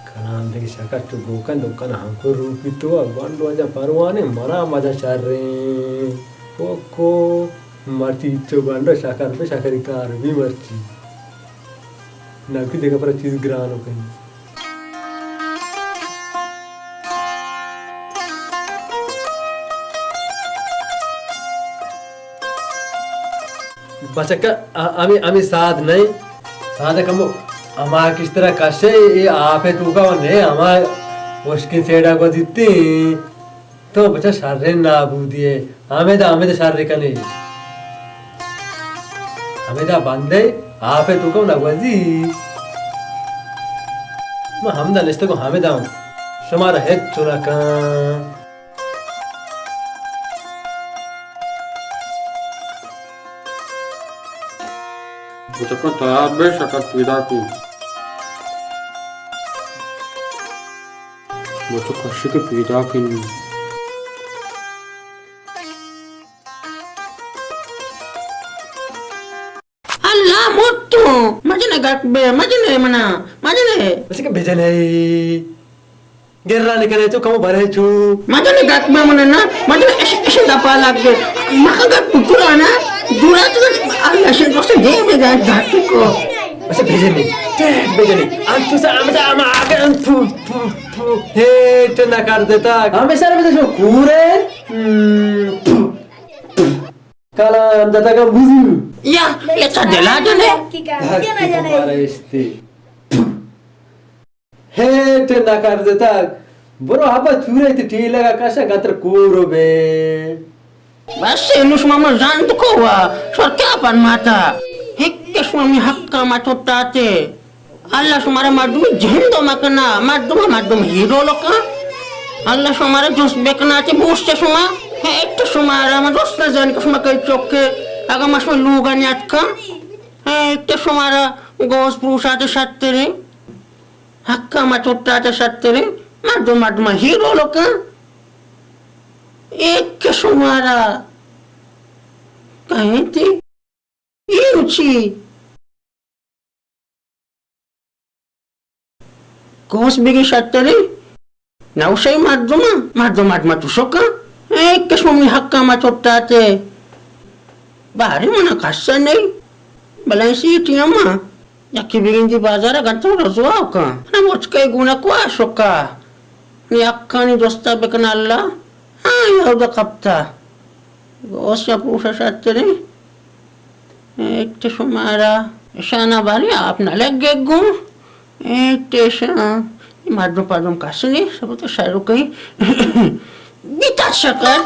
کلام دگہ شکر چو گوکن دکان ہنکو روپی تو گونڈو اجا پروانے منا مزہ شریں۔ کوکو۔ مرچی ہچو گونڈو شکر پہ شکری کار بی مرچی۔ نلکی دگہ پر چیز گران و کن۔ بچکا، ا-، ہمیں، ہمیں ساد نہیں۔ ساد کمو ہما کشترا کشے، اے آپ ہے تو کا نہیں، ہما اشکیں سیڈا کو دیتی۔ تو بچا شریں نابودی ئے۔ ہمیدا، ہمیدا شر کنے۔ ہمیدا بندے، آپ ءِ توکا نگوزی۔ من ہمدا نشتگوں، ہمیدا ہوں۔ شمارا ہچ چو نہ کن۔ بچکاں تیار بے، شکر پیدا کن۔ بچو کشی کہ پیدا کنی۔ اللہ متو، مجن گٹ بے، مجن منا۔ مجنے۔ بس کہ بجنے۔ گرانی کنے تو کمو برے چو۔ مجنے گپ ما من نا، مجنے اش، اش گپا لگ گئے۔ مکا گپ پورا نا، دورا تو اللہ شے دوست دے میں گا گپ کو۔ بس بجنے۔ بجنے۔ انتو سا امدا اما آگے انتو۔ ہیٹ نہ کر دیتا۔ ہمیں سر میں تو کورے۔ کلام دتگاں بزور۔ یا، اچھا دلا جنے۔ ہر کی تمہارا اشتی۔ ہیٹ نہ کر دتگ۔ برو ہبا چورے تی ٹیلگا کشا گتر کورو بے۔ بس انو شما ما زانت کو وا۔ شور کیا پر ماتا۔ ہک شما می حق ما چوٹاتے۔ اللہ شمارا مردمی جند و مکنا، مردم مردم ہیرو لکا۔ اللہ شمارا جست بکنا چہ بوشت شما۔ ہے ایت شمارا، من جست نزانی کہ شما کئی چوکے، اگا ما شما لوگا نیاتکا۔ ہے ایت شمارا گوز پروشات شترے، حقا ما چٹات شترے، مردم مردم ہیرو لکا۔ ایت شمارا کہیں تی۔ اے روچی کوس بگی شتری نوشئی مردم، مردم مردم تو شکا۔ اے کشمی حقا ما چٹاتے۔ باری منا کسا نہیں۔ بلائیں سی ٹی ایم یکی بگندی بازار گنتو رزوا کن۔ منا مچکے گونا کوا شکا۔ نی حقانی دوستا بکن اللہ۔ ہاں، یہودا کپتا۔ گوس یا پروشا شتری۔ ایت شمارا اشانا باری آپ نہ لگے گوں۔ ایت اشاں مردم پردم کس نہیں، سب تو شروع کہیں۔ بیتا شکر۔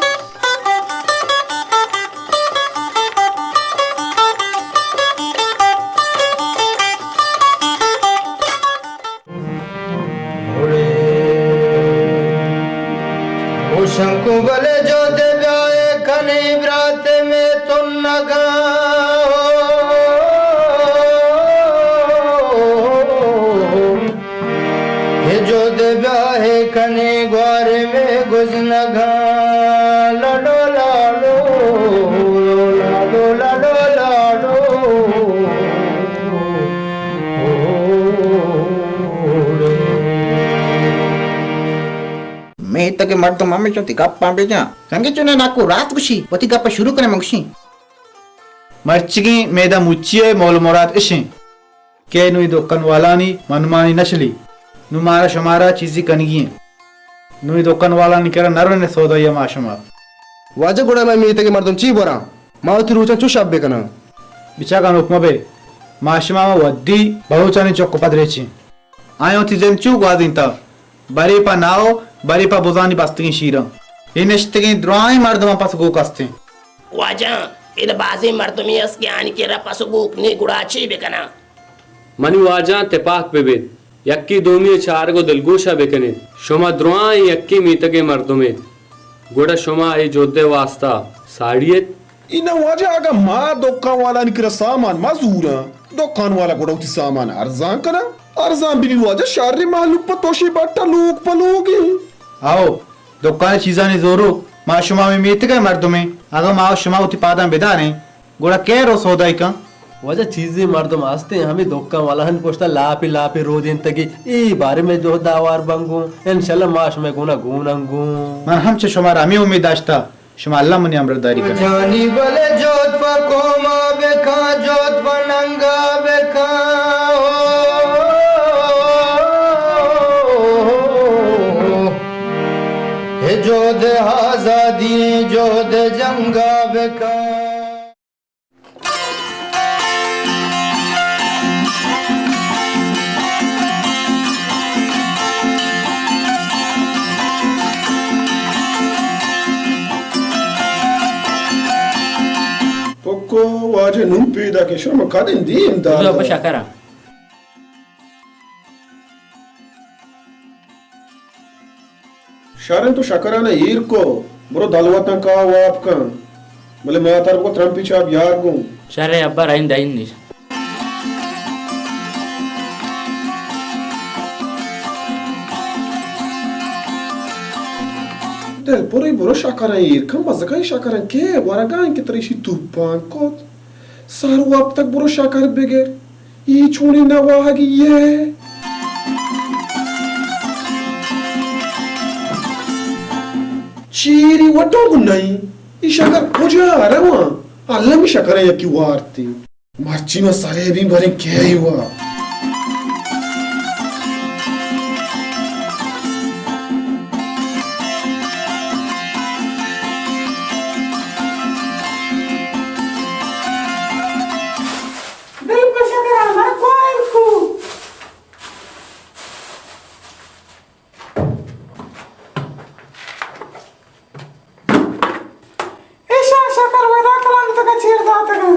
گوشاں کو بلے جو دے بیائے کنے برات میں تنگا۔ اے جو دے بیائے کنے گوار میں گزنگا۔ لاڈو لاڈو، لاڈو لاڈو لاڈو۔ میتگ ءِ مردم ہمیش انت، گپاں بجن۔ سنگت چونیں ناکو، راست گوشی، وتی گپ ءَ شروع کن ئے، من گوشیں۔ مرچیگیں میدان مچی ءِ مول مراد اش انت کہ نوں اے دکان والانی منمانی نہ چلی۔ نوں مارا شمارا چیزے کنگی انت۔ نوں اے دکان والانی کرا نہ رون ئے سودائی ءَ ما شما۔ واجہ، گڑا مئے میتگ ءِ مردم چی براں؟ ما وتی روچاں چو شپ بکناں؟ بچکاں، نوک مہ بئے۔ ما شما ما ودی بلوچانی چک ءُ پد ریچیں۔ آیاں وتی زند چو گوازینتگ، برے پہ ناہ ءُ برے پہ بزانی بستگیں شیراں۔ اے نشتگیں درائیں مردماں پس گوک است انت۔ واجہ، ادا بازیں مردمے است کہ آنی کرا پس ءُ گوک نے، گڑا چے بکناں؟ منی واجہاں تپاک بہ بیت، یکے دومی ءِ چارگ ءُ دلگوش ءَ بہ کن ایت۔ شما درائیں یکیں میتگ ءِ مردم ایت، گڑا شما اے جہد ءِ واستا ساڑی ایت۔ اے نہ واجہ، اگاں ما دکان والانی کرا سامان مہ زوراں، دکان والا گڑا وتی سامان ارزان کناں؟ ارزان بہ بی واجہ، شریں مہلوک پہ توشی بٹا لوگ پہ لوگیں۔ آؤ، دکان ءِ چیزانی زوروک ما شما ہمے میتگ ءِ مردمیں، اگاں ما ءُ شما وتی پاداں بداریں، گڑا کئے رو سودائی کن؟ واجہ، چیزے مردم ہستیں، ہمے دکان والانی پشتا لاپے لاپے رودینتگی، اے بارے مئے جہد ءَ ہوار بنگوں، انشاءاللہ ما شمئے گونا گون انگوں۔ من ہم چہ شمارا ہمے امید داشتا، شما اللہ منی ہمراہداری کن۔ جانی بلے جہد پہ قوما بکن، جہد پہ ننگا بکن۔ اے جہد آزادی، جہد جنگا بکن۔ پکو واجہ نوں پیداک ئے، شما کدیں دیم دار؟ بیا پہ شکر ءَ۔ شریں، تو شکران ءَ ایر کو، برو دلوتاں کاہ واب کن، بلے ماتر بگو ترمپی چاپ یار گوں۔ شریں ابا، رئین دئین نیش۔ دل پری، برو شکران ایر کن، بزگائی شکران کے ورگا انت کہ تریشی توپان کت۔ سر وپتگ، برو شکر بگر۔ ای چونی نواہگی یہ۔ چیری وٹوک نئیں، ای شکر کجا رواں؟ المی شکر یکی وارتی۔ مرچی ما سرے بیں بریں کئی وا۔ دل پہ شکر آمر کوائل کو۔ ایشاں شکر ودا کلنگ تکا چیر داتگاں۔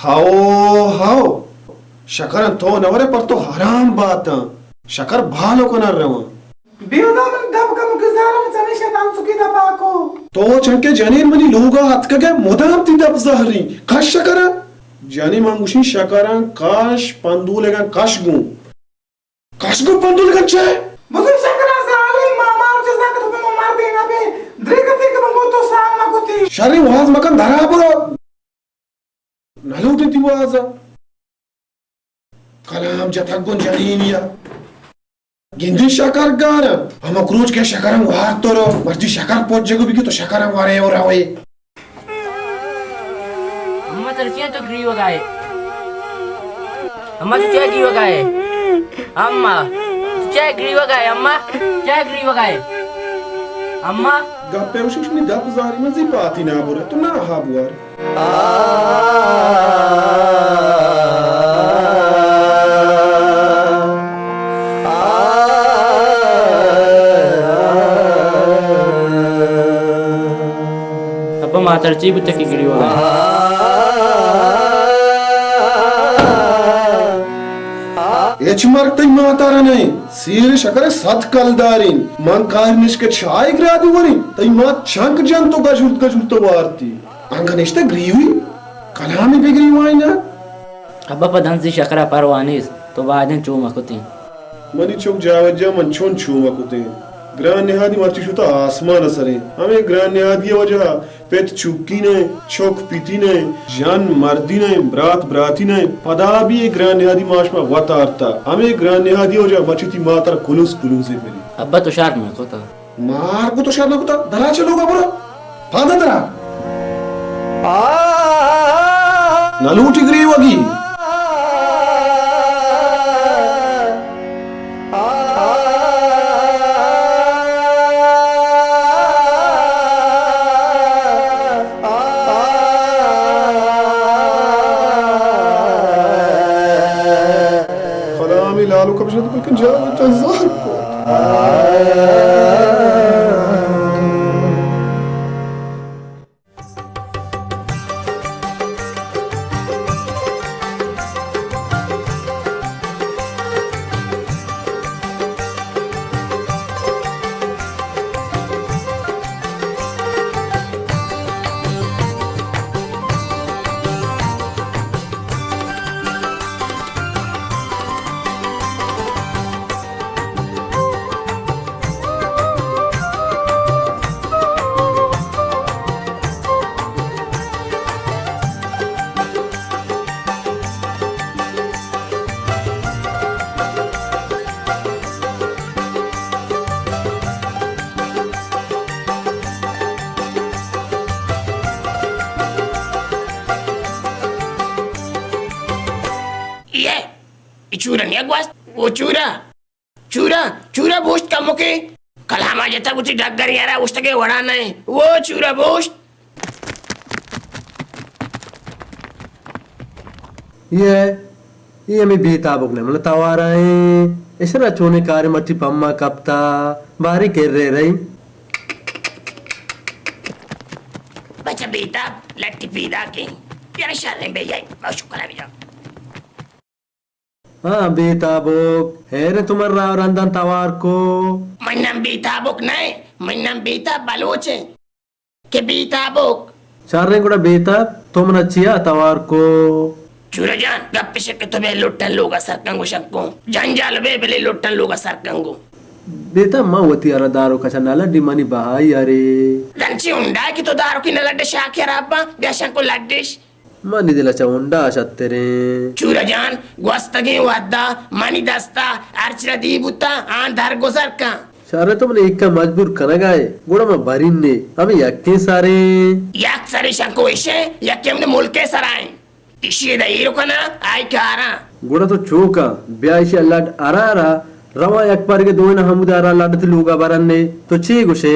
ہاو، ہاو، شکراں تو نہ ورے پر تو حرام باتاں۔ شکر بالو کنر رواں۔ بیودا من دب کم گزارم چمیشہ دان سکی دپا کو۔ تو چنکہ جنین منی لوگا اتکگے مدام تی دپ زہری۔ کش شکراں۔ جنی من گوشی شکراں کش پندولگاں کش گوں۔ کش گوں پندولگاں چے؟ بزرگ شکر ءَ زالی ما مار جزا کت پہ ما مار دینا بے۔ دریگتی کہ من گوں تو سام نہ کتی۔ شریں واز مکن درا برو۔ نہ لوٹی تی واز۔ کلام جتگ گوں جنینیا۔ گندی شکر گار۔ ہمک روچ کہ شکراں وارت تو رو۔ مرچی شکر پوچ جگو بی کہ تو شکراں وارے اور ہوئے۔ اماں ترا چیا تو گریوگا ئے؟ اماں تو چیا گریوگا ئے؟ اماں تو چیا گریوگا ئے؟ اماں چیا گریوگا ئے؟ اماں۔ گپے گوشی شمی دپ زاری من زی پاتی نہ برے تو نہ ہا بوار۔ ابا ماتر چی بوتہ کہ گریوگا ئے؟ ہچ مرگ تئی ماتارا نئیں، سیر شکر صد کلداریں۔ من کار نشکہ چائے گرادی وریں، تئی مات چنک جنت و گجورت گجورت وارتی۔ انگہ نشتہ گریوی، کلامی بگریوائیں نا۔ ابا پہ دنزی شکرا پرواہ نیست، تو بائدیں چو مکتیں۔ منی چک جاوید جان، من چون چو مکتیں؟ گران نہادی مرچی شتہ آسمان سریں۔ ہمے گران نہادی وجہ پت چوکی نہ، چک پیتی نہ، جن مردی نہ، برات براتی نہ، پدا بھی اے گران نہادی ما شما وت آرتا۔ ہمے گران نہادی وجہ مرچی تی ماتر کلوز کلوزے بری۔ ابا تو شر مکتا۔ مار کو تو شر نہ کتا، درا چہ لوگا برو۔ پادا درا۔ نہ لوٹی گریوگی۔ خدا ہمے لالو کپشت بلکن جاوید جان زہر کو۔ اے، اے چورا نیا گوست، او چورا۔ چورا، چورا بوشت کمکے۔ کلاما جتا گوتی ڈگری ارا اوشتگے وڑا نئے۔ او چورا بوشت۔ اے، اے ہمے بیتابک نہ، من توارا ایں۔ اشرا چونے کارے مٹی پما کپتا، باری کرے رہی۔ بچہ بیتاب، لٹی پیدا کیں۔ یار شریں بے جائی، بہت شکر ہے بجا۔ ہاں، بیتابک، ہیرے تو من راہ رندان توار کو۔ من نام بیتابک نہ، من نام بیتاب بلوچ ہے۔ کہ بیتابک۔ چاریں گڑا بیتاب، تو منا چیا توار کو؟ چورہ جان، گپ اش کہ تو بے لٹن لوگا سر کنگو شنکو۔ جنجال بے بلے لٹن لوگا سر کنگو۔ بیتا من وتی ارا داروکا چہ نہ لڈی منی بہائی ارے۔ زنچی ہنڈا کہ تو داروکی نہ لڈ شاکی ارا ابا، بیا شنکو لڈش۔ منی دل چہ ہنڈا شتریں۔ چورہ جان، گوستگیں وہدا منی دستا ہرچ ردی بوتا، آن درگزر کن۔ شر تو من ایکا مجبور کنگا ئے، گڑا من برین نے، ہمیں یکیں سریں۔ یک سریں شنکو اشیں، یکے ہمیں ملکے سرائیں۔ اشی ادا ایرو کنا، آئی کاراں۔ گڑا تو چوکا، بیا اشی لڈ ارا ارا، رواں یک پارگے دوئینا ہمودا ارا لڈ تی لوگا برن نے، تو چی گوشے؟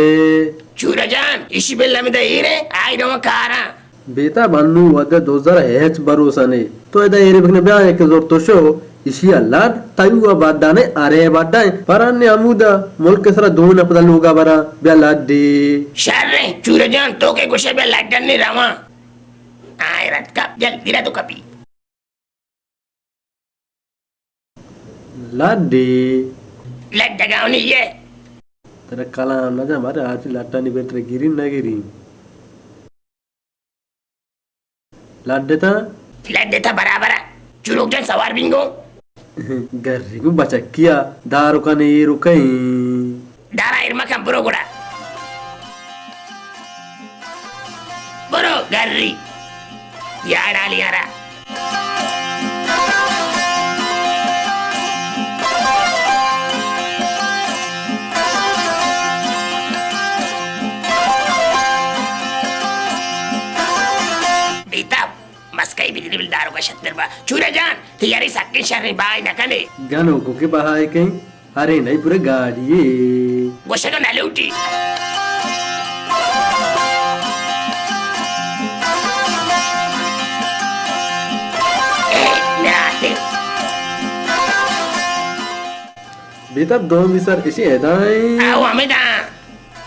چورہ جان، اشی بل ہمیں دا ایرے، آئی رواں کاراں۔ بیتا بنو ودا دوزر ہچ بھروسہ نے۔ تو ادا ایرے بکنے بیا یک زور تو شو، اشی لڈ تیو بڈانے ارے بڈائیں۔ پران نے ہمودا ملک سرا دوئینا پدا لوگا برا، بیا لڈی۔ شر رے، چورہ جان، تو کے گوشے بیا لڈن نے رواں۔ آئے رد کپ، جلدی رد کپی۔ لڈی۔ لڈگاؤنی یہ۔ ترا کلام نہ جان، بارے آتی لٹانی بیر ترا گرین نہ گرین۔ لڈتا؟ لڈتا برابر۔ چلوک جان سوار بینگو۔ گری گو بچکیا دارو کنے ایرو کئیں۔ دارا ایر مکن، برو گڑا۔ برو گری۔ یا ڈالی یارا۔ بیتاب، مسکئی بدلی بل داروگا شتر با۔ چورہ جان، تیاری سکیں شریں، بای نکنے۔ گنوکو کہ بہائے کئیں۔ ارے نئی پورے گاڑی ئے۔ گوشگ نہ لوٹی۔ اے، نراتے۔ بیتاب دومی سر اشی ادا ایں۔ آو ہمیں دا۔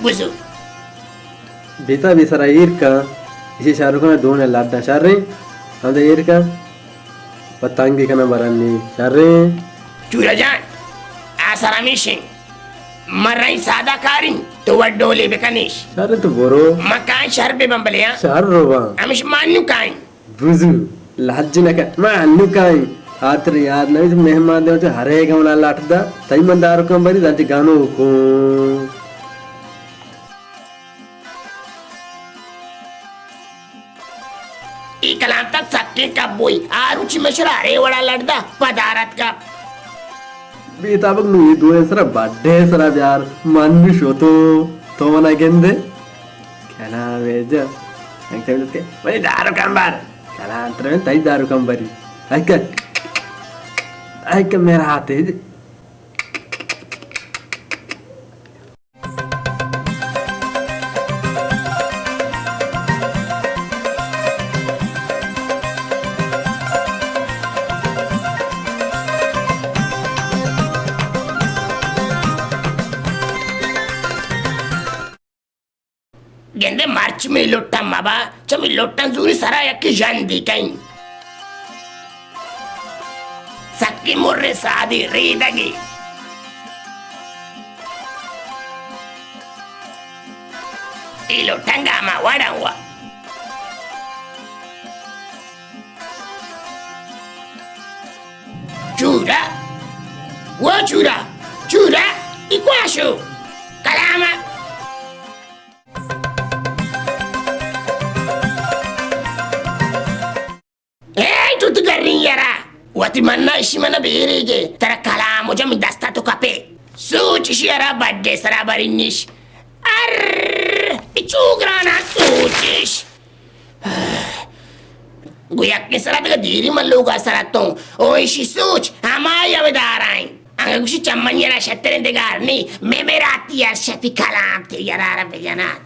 بزو۔ بیتاب اے سرا ایر کن، اشی شارو کن دون لڈا شریں، ہمدا ایر کن، پہ تنگی کنا برنی شریں۔ چورہ جان، آ سر ہمیشیں، مرائیں سادہ کاریں، تو وڈ ڈولے بکنیش۔ شر تو برو۔ مکان شر بے بمبلے ہاں۔ شر رو بان۔ ہمیش مانو کائیں۔ بزو، لج نہ کن، من انو کائیں۔ آتر یاد نہ بیت، مہمان دیوان چہ ہرے گمنا لٹ دا، تئی من دارو کم بری، دانچہ گانو کن۔ ای کلام تک سکیں کپ بوئی، آروچی مشرا ہرے وڑا لٹ دا، پدارت کپ۔ بیتابک نوں اے دوئیں سرا بڈے سرا بیار، من بھی شوتوں، تو منا گندے؟ کلام اے جا۔ انگت ہمے لوٹ کے، منی دارو کمبر۔ کلام ترا تئی دارو کمبری۔ اکا، اکا میرا ہاتھ ہے۔ گندے مرچ می لٹاں مبا، چہ می لٹاں زوری سرا یکی ژندی کئیں۔ سکی مرے سادی ریدگی۔ ای لٹاں گاما وڑاں وا۔ چورا، و چورا، چورا، ای کوا شو؟ کلام۔ اے تو تو گرین یارا، وتی منا اشی منا بیریگے، ترا کلام و جمی دستا تو کپے۔ سوچ اشی ارا بڈے سرا برینیش۔ ار، ای چو گرانا سوچش۔ گو یکیں سرا دگہ دیری من لوگا سرا توں۔ او ایشی سوچ، ہمائی اوے دارائیں۔ انگا گوشی چمنی را شتریں دگار نی، میں میں راتی ار شفی کلام تے یرا را بجنات۔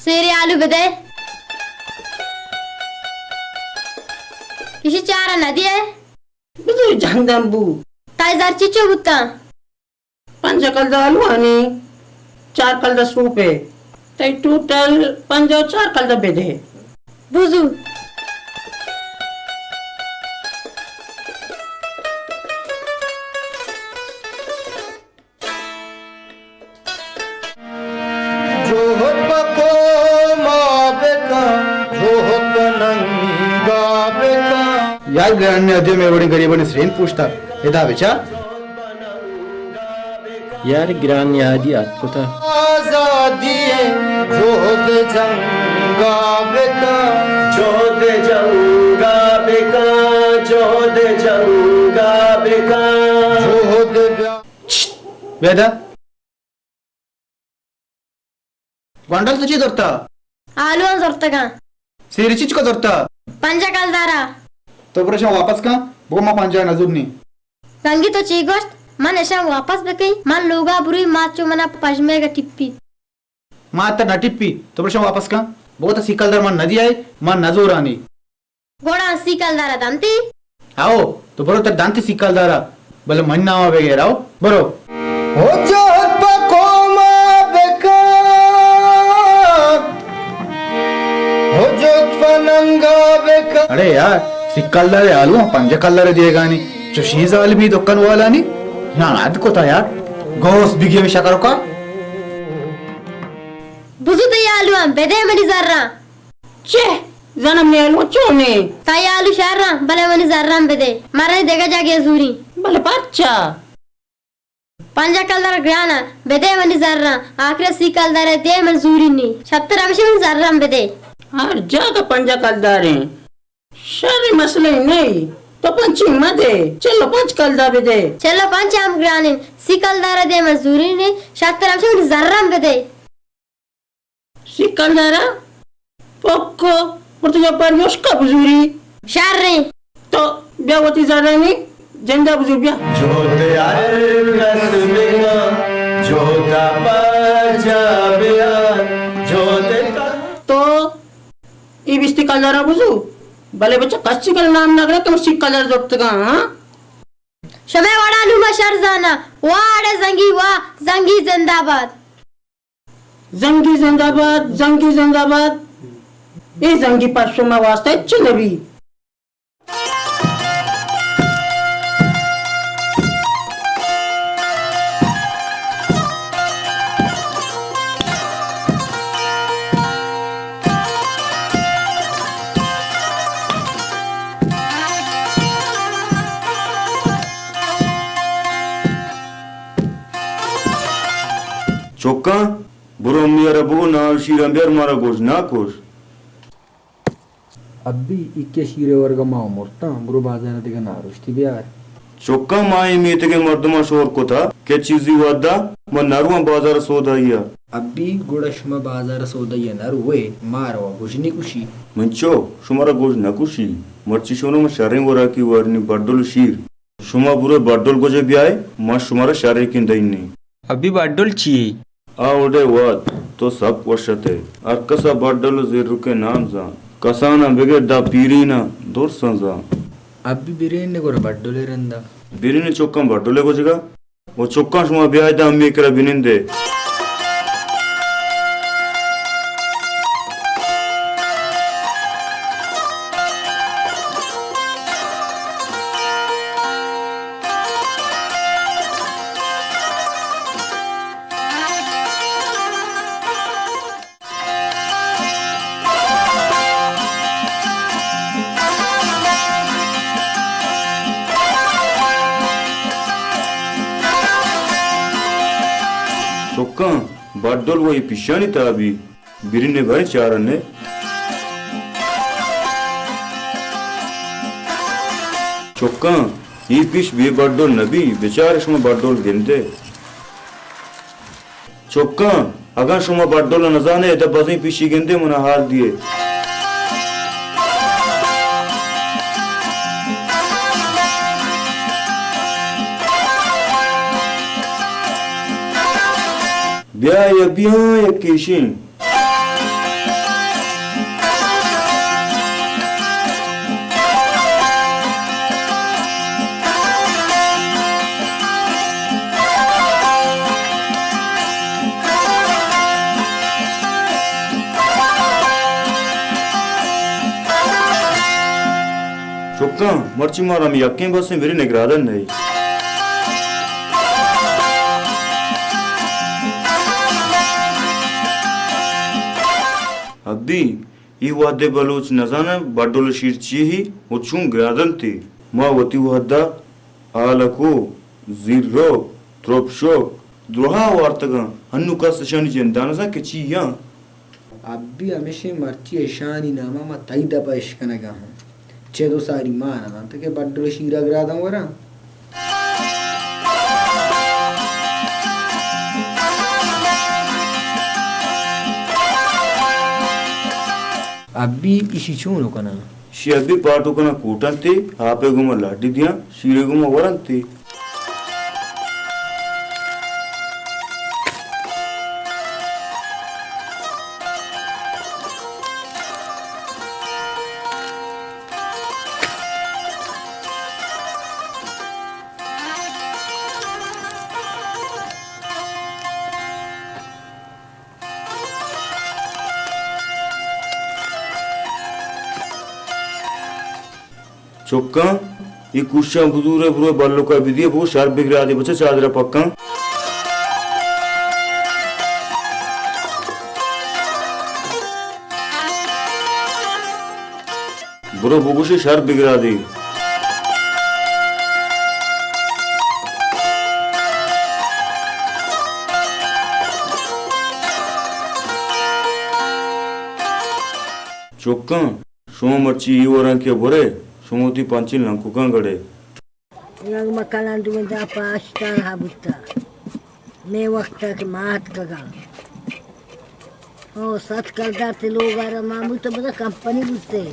سیرے آلو بدے۔ ایشی چارا ندیے۔ بزور جہندم بو۔ تئی زر چچو بوتاں؟ پنجاہ کلدار آلوانی، چار کلدار سوپے۔ تئی ٹوٹل پنجاہ و چار کلدار بدے۔ بزو۔ جہد پہ قوما بکن، جہد پہ ننگا بکن۔ یار گران نہادی ءَ مئے وڑیں گریبانی سرین پوشتگ۔ ادا بچار۔ یار گران نہادی اتک کتہ۔ آزادی ءِ جہد جنگا بکن۔ جہد جنگا بکن، جہد جنگا بکن۔ جہد بیا۔ چشت! بیدا۔ گونڈل تو چی زرتا؟ آلوان زرتگاں۔ سیری چچکا زرتا؟ پنجاہ کلدارا۔ تو برو اشاں واپس کن، بگو ما پنجاہ نزور نی۔ زنگی تو چی گوشت؟ من اشاں واپس بکئی؟ من لوگا بروئی، مات چو منا پژمیگا ٹپی۔ مات ترا نہ ٹپی، تو برو اشاں واپس کن۔ بگو تو سی کلدار من ندیائے، من نزورانی۔ گڑا سی کلدارا دنتی؟ آؤ، تو برو تر دنتی سی کلدارا، بلے من ناما بگیر، آؤ، برو۔ ہو جہد پہ قوما بکن، ہو جہد پہ ننگا بکن۔ اڑے یار، سی کلدار آلو، پنجاہ کلدار دیگانی، چوشیں ظالمی دکان والانی، یان حد کتا یار، گوس بگی ہمیں شکر کا۔ بزو تئی آلوان بدے منی زراں۔ چہ زانم نیالو چونے؟ تئی آلو شرّاں، بلے منی زراں بدے۔ مرے دگہ جاگے زوری۔ بلے پرچا؟ پنجاہ کلدار گرانا، بدے منی زراں۔ آخر سی کلدار دے من زوری نی۔ شتر ہمشی من زراں بدے۔ ہر جاگہ پنجاہ کلداریں۔ شر مسئلہ نہیں۔ تو پنچی مدے۔ چل و پنچ کلدار بدے۔ چل و پنچ ہم گرانیں۔ سی کلدار دے من زوری نی۔ شتر ہمشی من زراں بدے۔ سی کلدارا پکو، پر تو یا پر یوشکا بزوری۔ شریں۔ تو بیا وتی زرانی جندا بزور بیا۔ جہد ہر کس بکن، جہدا پجا بیار، جہد کا۔ تو ای بیستی کلدارا بزو، بلے بچہ کسی کل نام نگڑے کہ من سی کلدار زرتگاں، ہاں؟ شمے وڑا نوما شر زانا، واڑے زنگی وا، زنگی زندہ باد۔ زنگی زندہ باد، زنگی زندہ باد۔ اے زنگی پہ شما واسطہ ہچ نبی۔ چکاں، برو امی ءَ را بگو، نان ءُ شیراں بیار، مارا گوش نہ کش۔ ابی، ایکے شیر ءِ ورگ ءَ ما مرتاں، برو بازار ءَ دگہ نارشتی بیار۔ چکاں، ما اے میتگ ءِ مردماں شور کتہ کہ چیزی وھد ءَ ما نہ رواں بازار ءَ سودائی ءَ۔ ابی، گڑا شما بازار ءَ سودائی ءَ نہ روئے، ما رواں گژنی کشی۔ من چو شمارا گژن نہ کشی، مرچی شونو من شریں وراکی وارینی، بڈل ءُ شیر۔ شما برو بڈل گوجے بیائے، ما شمارا شریں کن دئینی۔ ابی، بڈل چی؟ آ وڑے وات، تو سک وش اتئے۔ ہر کس ءَ بڈل ءُ زیرک ءِ نام زان۔ کساناں بگر داں پیریناں درساں زان۔ ابی، برین گڑا بڈل ءِ رندا۔ برین چکاں بڈل ءِ گوجگا۔ او چکاں، شما بیائے داں امی کرا بنندے۔ چکاں، بڈل وئی پیشانی تابی۔ برین ءَ بھریں چارن ءَ۔ چکاں، اے پیش بے بڈل نہ بی، بچار شما بڈل گندے۔ چکاں، اگاں شما بڈل نہ زانے، ادا بزیں پیشی گندے، منا حال دیے۔ بیا یا بیاں یک کیشیں۔ مرچی مارا ہمے یکیں بس ایں، برے نگرادن نئے۔ ابی، اے وہدے بلوچ نزاناں بڈل شیر چی ہی و چون گرادنتے۔ ما وتی وہدا آلکو، زیرک، ترپشک، درہا وارتگاں، ہنو کس اشانی جندا نزان کہ چی یاں۔ ابی ہمیشیں مرچی اشانی ناما ما تئی دپا اشکنگا ہوں۔ چہ دو ساری ما نزانت کہ بڈل شیرا گراداں وراں۔ ابی ایشی چون کناں؟ شی ابی پاٹو کناں کوٹنتے، آپے گوما لاڈی دیاں، شیرے گوما ورنتے۔ چکاں، اے کوشاں بزورے، برو بلوکا بدیے، بگو شر بگرادے، بچہ چادرا پکاں۔ برو بگوشے شر بگرادے۔ چکاں، شما مرچی اے وراں کہ برے، شما وتی پنچیں لنککاں گڑے۔ رنگ مکلان دوئیں داں پاشتان ہا بوتا۔ مے وقتا کہ ما اتکگاں۔ او، ست کلدار تے لوگ آرا ما بوتا، بدا کمپنی بوتے۔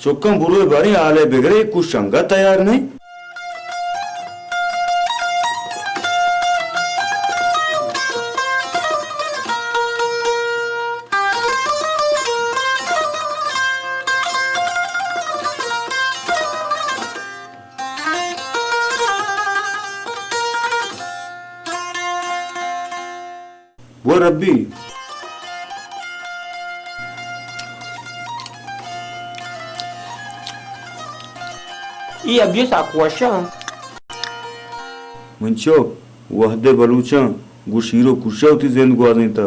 چکاں برو باریں آلے بگرے، کوش انگت تیار نئیں۔ و ربی۔ ای ابی ساکو وشاں۔ من چو وہدے بلوچاں گوں شیر و کوشا وتی زند گوازینتا۔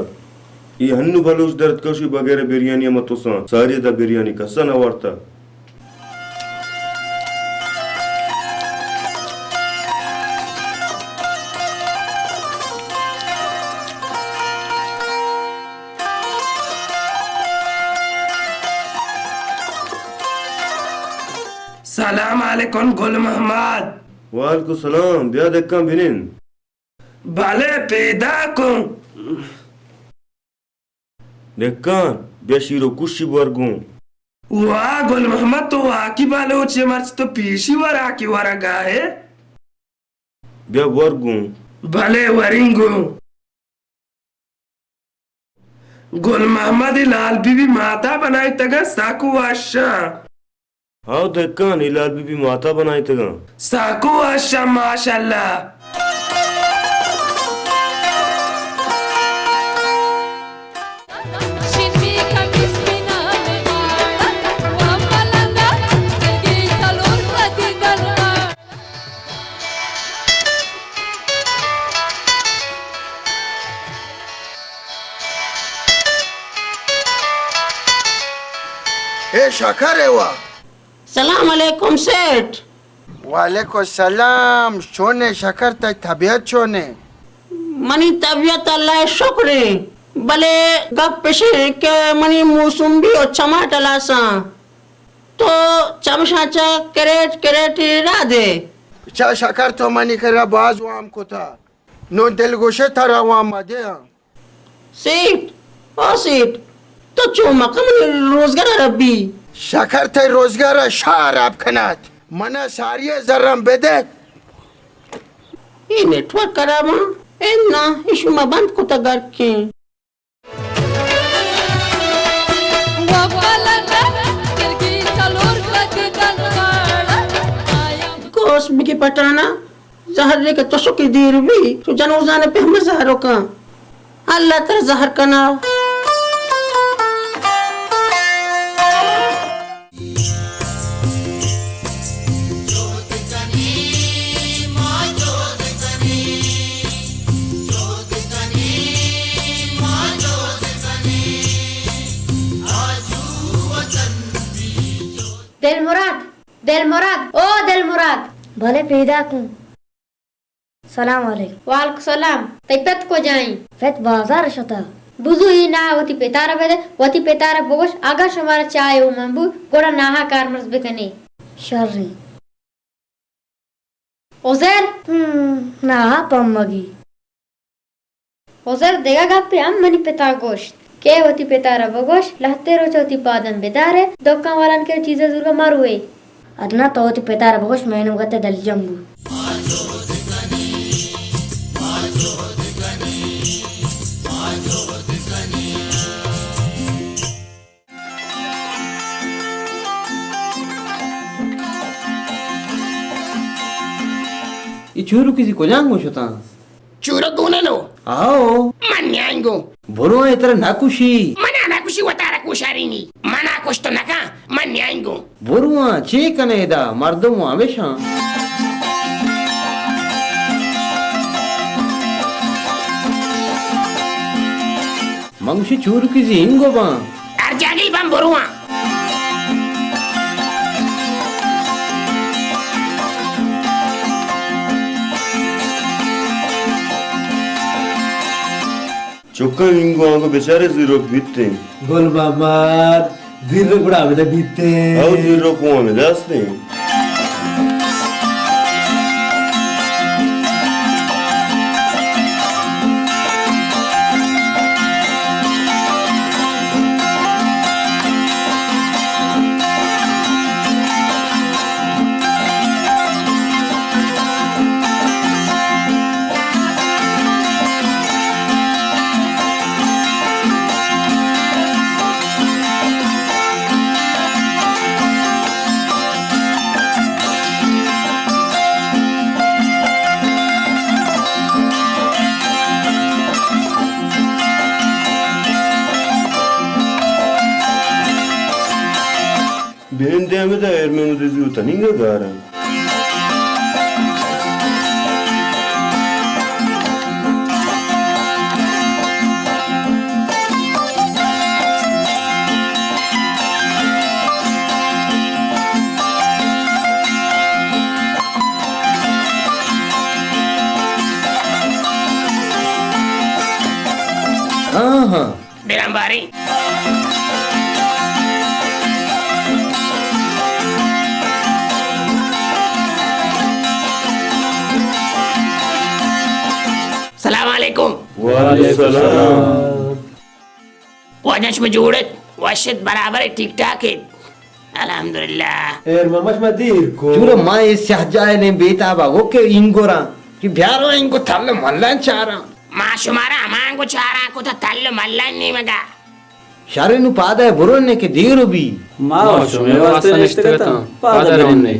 ای ہنو بلوچ درد کشی بغیر بریانی ہم توساں۔ ساری دا بریانی کسا نہ وارتا۔ سلام علیکم گل محمد۔ وعلیکم سلام، بیا دکاں بنند۔ بلے پیداکوں۔ دکان، بیا شیر و کوشی بور گوں۔ واہ گل محمد، تو واقعی بلوچے، مرچی تو پیشی وراکی ورگا ئے۔ بیا بور گوں۔ بلے وریں گوں۔ گل محمد ء لال بی بی ماتا بنائیتگاں، ساکو واشاں۔ ہاو دکان، ای لال بی بی ماتا بنائیتگاں۔ ساکو واشاں، ماشاءاللہ۔ اے شکر اے وا۔ سلام علیکم سیٹھ۔ وعلیکم السلام۔ چونے شکر، تئی طبیعت چونے؟ منی طبیعت اللہ شکر ایں، بلے گپ اش ایں کہ منی موسمبی و چماٹ ہلاساں۔ تو چمشاں چہ کریٹ کریٹے را دے۔ چا شکر، تو منی کرا باز وام کتا، نوں دلگوشے ترا وام مدیاں۔ سیٹھ، او سیٹھ، تو چو مکن، منی روزگار ربی۔ شکر، تئی روزگار شاہ رب کنات۔ منا ساری زرم بدے۔ اے نیٹورک خراب ایں۔ اے نا، اے شما بند کتا گرکیں۔ گوش بگی پٹانا، زہرے کہ تشکی دیر بی، تو جنوزان پہم زہرو کن۔ اللہ تر زہر کنا۔ دل مراد، دل مراد، او دل مراد! بلے پیداکوں۔ سلام علیکم۔ وعلیکم سلام۔ تئی پت کجا ایں؟ پت بازار شتا۔ بزو ای ناہ وتی پتارا بدے، وتی پتارا بگوش، اگاں شمارا چاہے و من بو، گڑا ناہا کارمرز بکنے۔ شریں۔ عزیر! ہم، ناہا پمگی۔ عزیر، دگہ گپے ہم منی پتا گوشت کہ وتی پتارا بگوش، لہتے روچ وتی پاداں بدارے، دکان والان کہ چیزے زورگا مروے۔ ادنا تو وتی پتارا بگوش، مینو گتے دل جنبو۔ اے چورکی زی کجام گوں شتاں؟ چورک گون انو؟ آؤ۔ من نیائیں گوں۔ برو اے ترا نہ کشی۔ منا نہ کشی، وتارا کوشارینی۔ منا کشت نہ کن، من نیائیں گوں۔ برواں، چے کنے ادا؟ مردم و ہمیشاں۔ من گوشی چورکی زی انگو باں۔ ہر جاگہی باں، برواں۔ چکاں انگو آنگو بچارے زیروک بیتیں۔ گل محمد، زیروک گڑا ہمدا بیتیں۔ او زیروک ہوں ہمدا استیں۔ من دزی و تنینگا گاراں۔ ہاں، ہاں۔ بران باریں۔ سلام علیکم۔ وعلیکم السلام۔ واجہ شما جوڑ ات، وش ات، برابر ات، ٹھیک ٹھاک ات؟ الحمدللہ۔ ایر ممش ما دیر کو۔ چورا ما اے سیاہ جاہلیں بیتابا گو کہ اینگوراں کہ بیارو اینگو تھل ملان چاراں۔ ما شمارا ہمانگو چاراں کتا تل و ملان نیمگا۔ شر، نوں پاد ءَ برو نے کہ دیر بی۔ ما شمے واسطہ نشتگ اتاں، پاد ءَ رون نے۔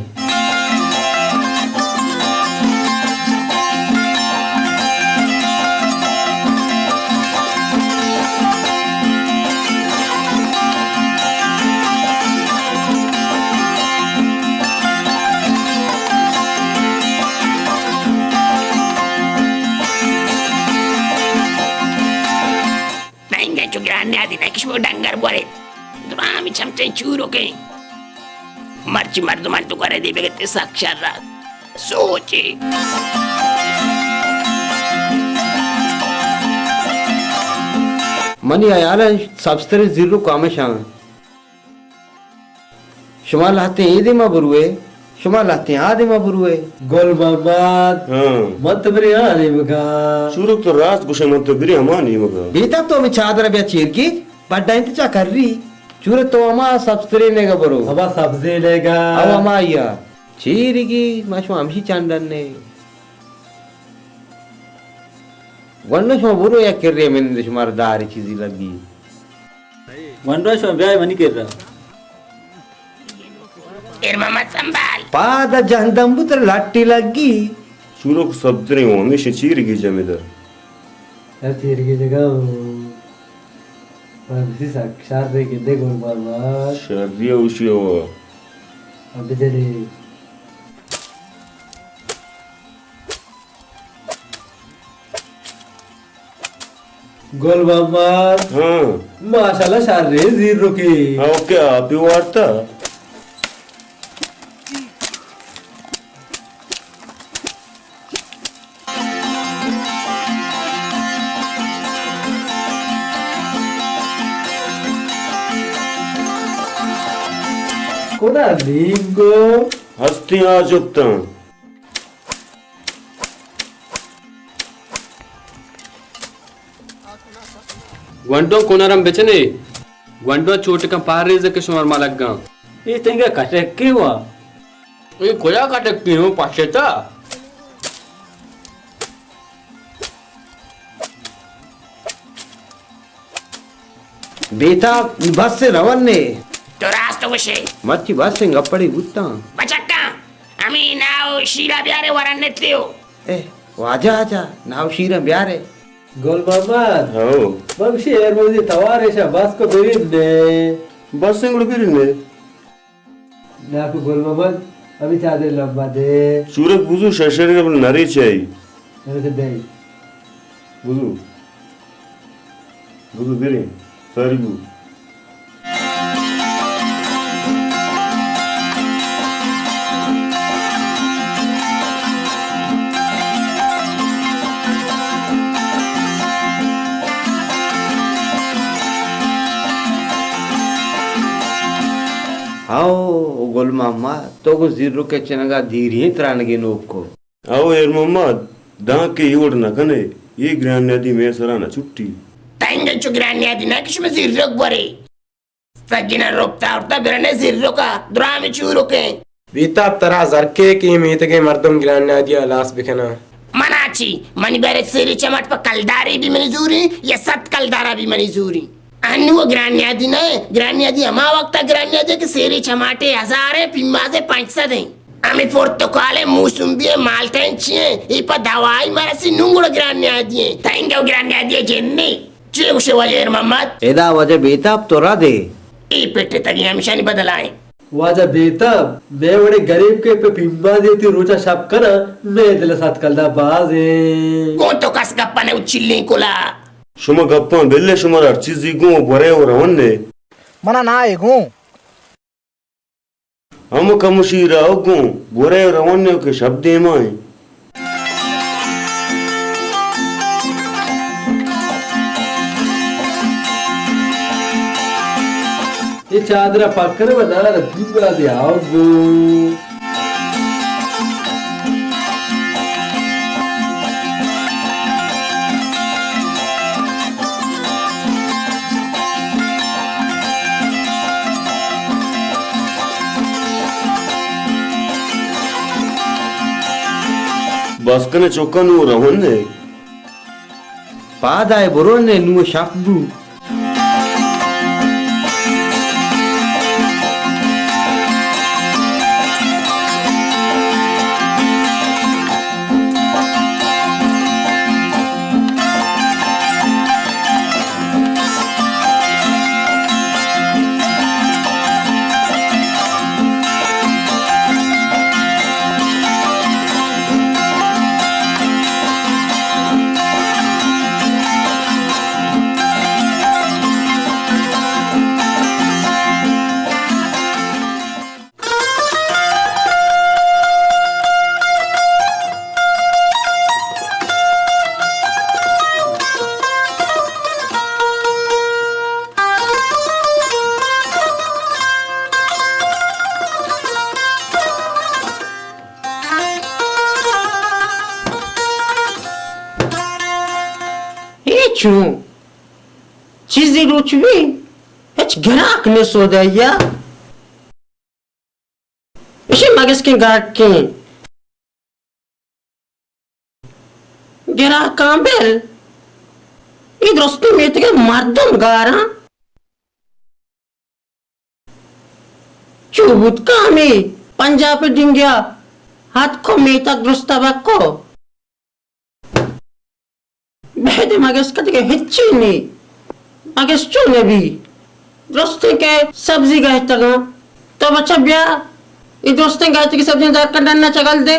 نہ انگہ چو گران نیادی نہ کہ شما ڈنگر بورے۔ درامی چمچیں چوروکیں۔ مرچی مردمان تو کرے دی بگتے سک شر رات۔ سوچے۔ منی حیال ءَ سبزتریں زیرک ہمیش آں۔ شما لہتیں اے دیما بروئے، شما لہتیں آ دیما بروئے۔ گل محمد، ہاں۔ من تو برے آ نیمگا۔ چورک تو راست گوشے، من تو برے ہما نیمگا۔ بیتا تو ہمیں چادر بیا چیر گیج، بڈا انت چا کر ری۔ چورے تو ہما سبزتریں نیگا برو۔ ہما سبزیں نیگا۔ او ہما آیا۔ چیر گیج، ما شما ہمشی چانڈن نے۔ گونڈو شما برو یک کرے من شمار داری چیزی لگی۔ گونڈو شما بیائے منی کرا۔ ایر محمد سنبھال۔ پاد جہندم بوتر لٹی لگی۔ چورک سبزتریں ہوں ہمیشہ چیر گیج ہمیں در۔ ہر چیر گیج جگہ ہوں۔ پر بسی سک شر رے گندے گل بار بار۔ شر رے اوشی ہوا۔ اب بدلے۔ گل محمد۔ ہاں۔ ماشاءاللہ شریں زیرکے۔ ہاں، اوکے، آپی وارتا۔ کنا لینگو۔ ہستیں آ جپتاں۔ گونڈو کنرم بچنے۔ گونڈو چوٹکاں پار ریزے کہ شمار ما لگاں۔ اے تنگا کٹکے وا۔ اے کجا کٹکے ہوں پاشتا؟ بیتاب، بس رون نے۔ تو راست گوشے۔ مرچی بس گپڑی بوتاں۔ بچکاں، ہمیں ناو شیرا بیارے ورن نتیو۔ اے، واجہ آجا، ناو شیرا بیارے۔ گل محمد۔ ہو۔ بگشی ایر روزی توار ایشا بس کو برین نے۔ بس انگل برین نے۔ ناکو گل محمد، ہمے چادر لمبا دے۔ چورک بزو ششر بل نرے چائی۔ نرے دے۔ بزو۔ بزو بریں۔ ساری بو۔ ہاؤ، گل محمد۔ تو گوں زیرک ءِ چنگا دیریں ترانگے نوک کو۔ او ایر محمد، داں کہ اے وڑ نہ کنے، اے گران نیادی مئے سرا نہ چٹی۔ تنگ انچو گران نیادی نہ کہ شمئے زیرک گورے۔ سجنا رپتا ارتا برنے زیرکا، درامی چورکیں۔ بیتاب ترا زرکے کہ اے میتگیں مردم گران نیادیا ہلاس بکناں۔ منا چی؟ منی بیرک سیری چماٹ پہ کلدارے بی منی زوری یا صد کلدارا بی منی زوری۔ انو گران نیادی نہ، گران نیادی ہما وقتا گران نیادی کہ سیری چماٹے ہزار ایں، پیمازے پنچ سد ایں۔ ہمے پرتکال ایں، موسمبی ایں، مالٹا ایں، چی ایں؟ اے پہ دوائی مرسی، نوں گڑا گران نیادی ایں۔ تنگو گران نیادی جنے۔ چی گوشے واجہ ایر محمد؟ ادا واجہ بیتاب تو را دے۔ اے پٹتگیں ہمشانی بدلا ایں۔ واجہ بیتاب، مئے وڑیں گریب کہ پہ پیمبازی وتی روچ ءَ شپ کناں، مئے دل ءَ ساتکلدار باز ایں۔ گوں تو کس گپ ءَ نہ اچلیں کلا۔ شما گپاں بلے، شمارا ہر چیزی گوں، برے و رونے۔ منا نہ اے گوں۔ ہم کمشی راہ گوں، برے رونے کہ شپ دیما ایں۔ اے چادر ءَ پاک کن و نان ءَ پیمبازی آؤ گوں۔ بس کن چکاں، نوں رونے۔ پاد آئے، برو نے، نوں شپ بو۔ اے چون؟ چیزے روچ بی؟ ہچ گراک نہ سودائی ءَ۔ ایشی مگس کہ گراکیں۔ گراکاں بل، اے درستیں میتگ ءَ مردم گاراں۔ چو بوت کہ ہمے پنجاب ءِ ڈنگیا ہاتکو میتگ درست بکو۔ بہد مگس کہ دگہ ہچی نی۔ مگس چون نبی؟ درستیں کہ سبزی گہتگاں۔ تو بچہ بیا، اے درستیں گہتگی سبزی در کن ڈنا چگل دے۔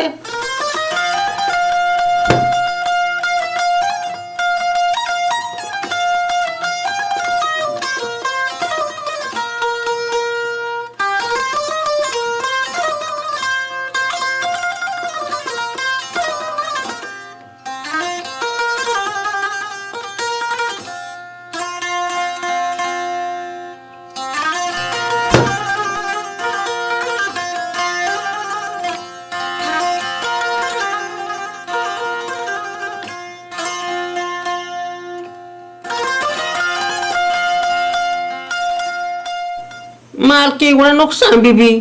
مال کہ گڑا نقصان بی بی۔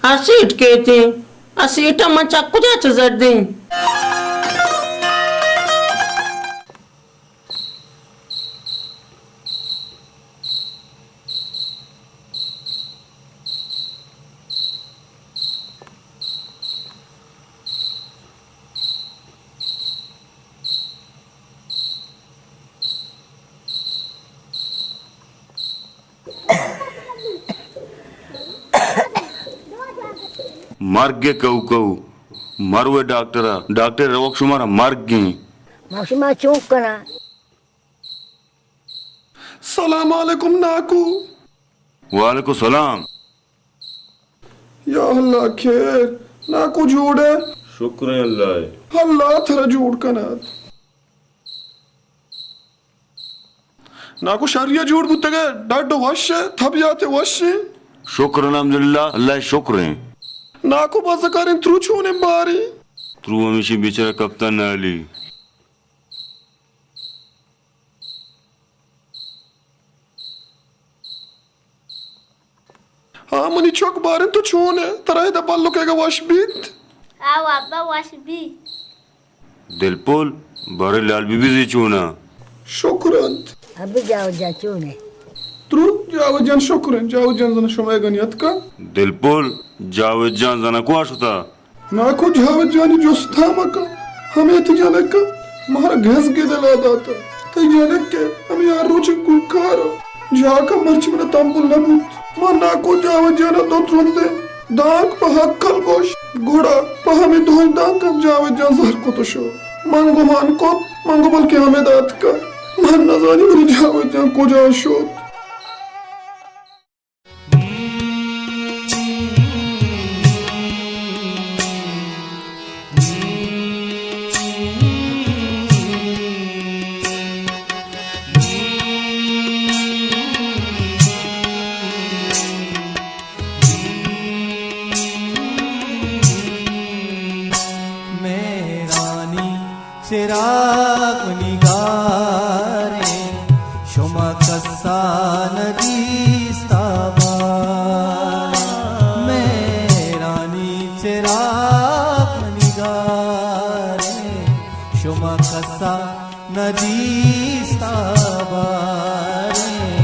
آ سیٹ کیتیں۔ آ سیٹا من چا کجا چہ زردیں؟ مرگ کئو کئو، مروے ڈاکٹر ءَ، ڈاکٹر روگ شمارا مرگ ایں۔ ما شما چون کناں؟ سلام علیکم ناکو۔ وعلیکم سلام۔ یا اللہ خیر، ناکو جوڑ ئے؟ شکر ایں اللہ ءَ۔ اللہ ترا جوڑ کنات۔ ناکو شری ءَ جوڑ بوتگ ئے، ڈڈ وش ئے، طبیعت وش ایں؟ شکر الحمدللہ، اللہ ءِ شکر ایں۔ ناکو بزکاریں ترو چون ایں باریں؟ ترو ہمیشی بیچارہ کپتہ نالی۔ ہاں، منی چک باریں تو چون ئے؟ ترا ادا بلکیگ ءَ وش بیت؟ آو ابا، وش بیت۔ دلپل، باریں لال بی بی زی چون اَنت؟ شکر اَنت۔ ابا جاوید جان چون ئے؟ ترو جاوید جان شکر اِنت۔ جاوید جان زاناں شمئیگ ءَ نیاتکا؟ دلپل، جاوید جان زاناں کوا شتا؟ ناکو جاوید جانی جست ءَ مکن، ہمے تئی جنک ءَ مارا گزگ ءِ دل ءَ داتگ۔ تئی جنک ءَ ہمے ہر روچ ءِ کوکار ءَ۔ جاک ءَ مرچی من ءَ تمبل نہ بوت۔ من ناکو جاوید جان ءَ دو ترندیں دانک پہ ہکل گوشت، گڑا پہ ہمے دوئیں دانکاں جاوید جان زہر کت ءُ شت۔ من گمان کت، من گوں بلکیں ہمدا اتکگ۔ من نزانی منی جاوید جان کجا شت۔ مہرانی چراگ نگاریں، شما کسا ندیستا باریں۔ مہرانی چراگ نگاریں، شما کسا ندیستا باریں،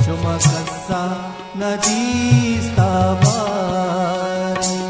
شما کسا ندیستا باریں۔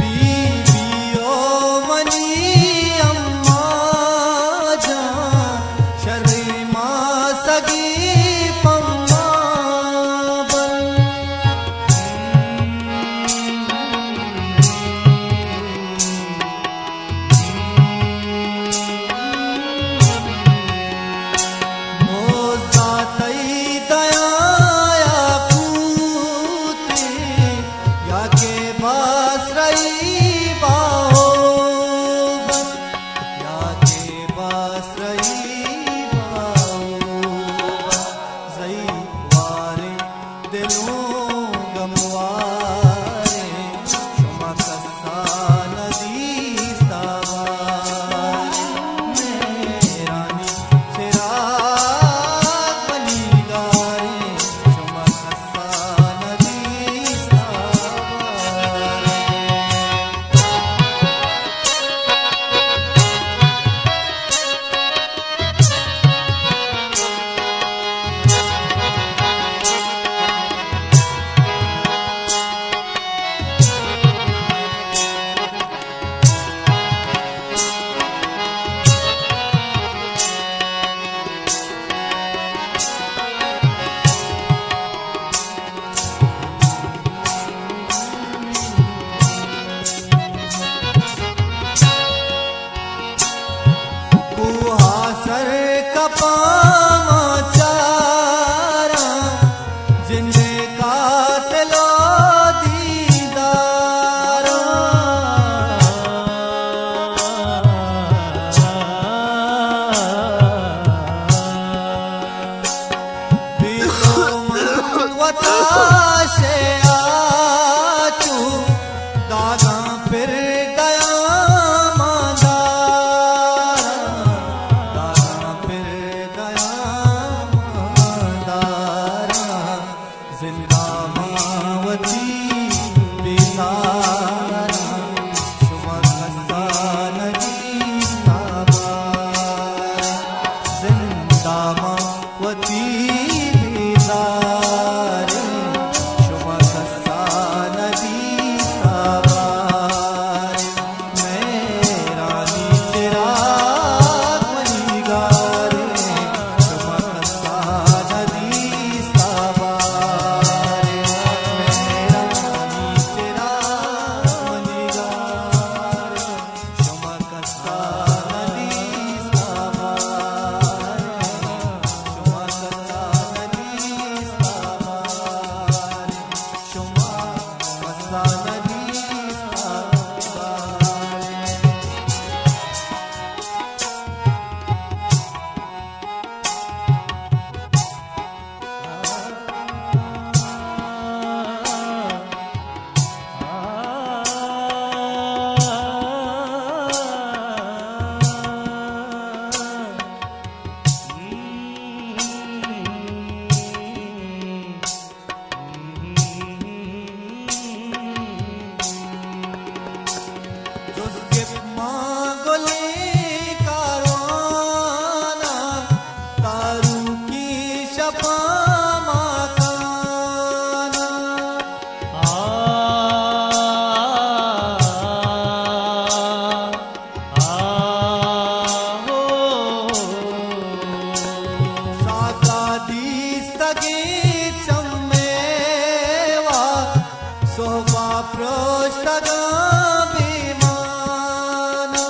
بی بی او منی اماں جان، شریں ما سگی پما بل۔ موسیٰ تئی دیاں یاقوتے، یا کہ بصرہ ئی باہو بس، یا کہ بصرہ ئی باہو بس، زئی واریں دلوں گمواریں، شما کسا ندیستا باریں۔ مہرانی چراگ منی گاریں، شما کسا ندیستا باریں۔ کوہ ءَ سر کپاں ما چاراں، جند ءِ قاتل ءُ دیداراں۔ بی تو من وتا شے آچو، داگاں پر دیاں مانداراں، داگاں پر دیاں مانداراں۔ زندہ ماں وتی بیزاراں، شما کسا ندیستا باریں۔ زندہ ماں وتی بیزاراں، شما کسا ندیستا باریں۔ مہرانی چراگ منی گاریں، شما کسا ندیستا باریں۔ مہرانی پروشتگاں بے مانا،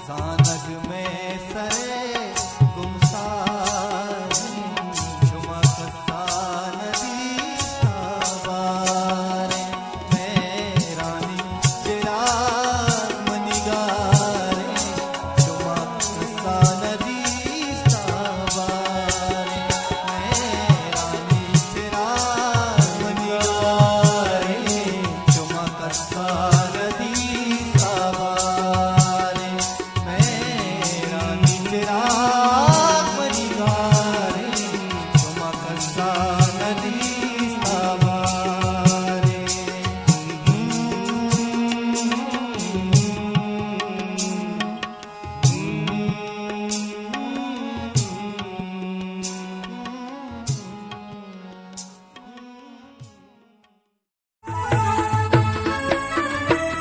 زانگ مئے سرے گمساریں، شما کسا ندیستا باریں، مہرانی چراگ منی گاریں، شما کسا ندیستا باریں، مہرانی چراگ منی گاریں، شما کسا ندیستا باریں، مہرانی چراگ منی گاریں، شما کسا ندیستا باریں۔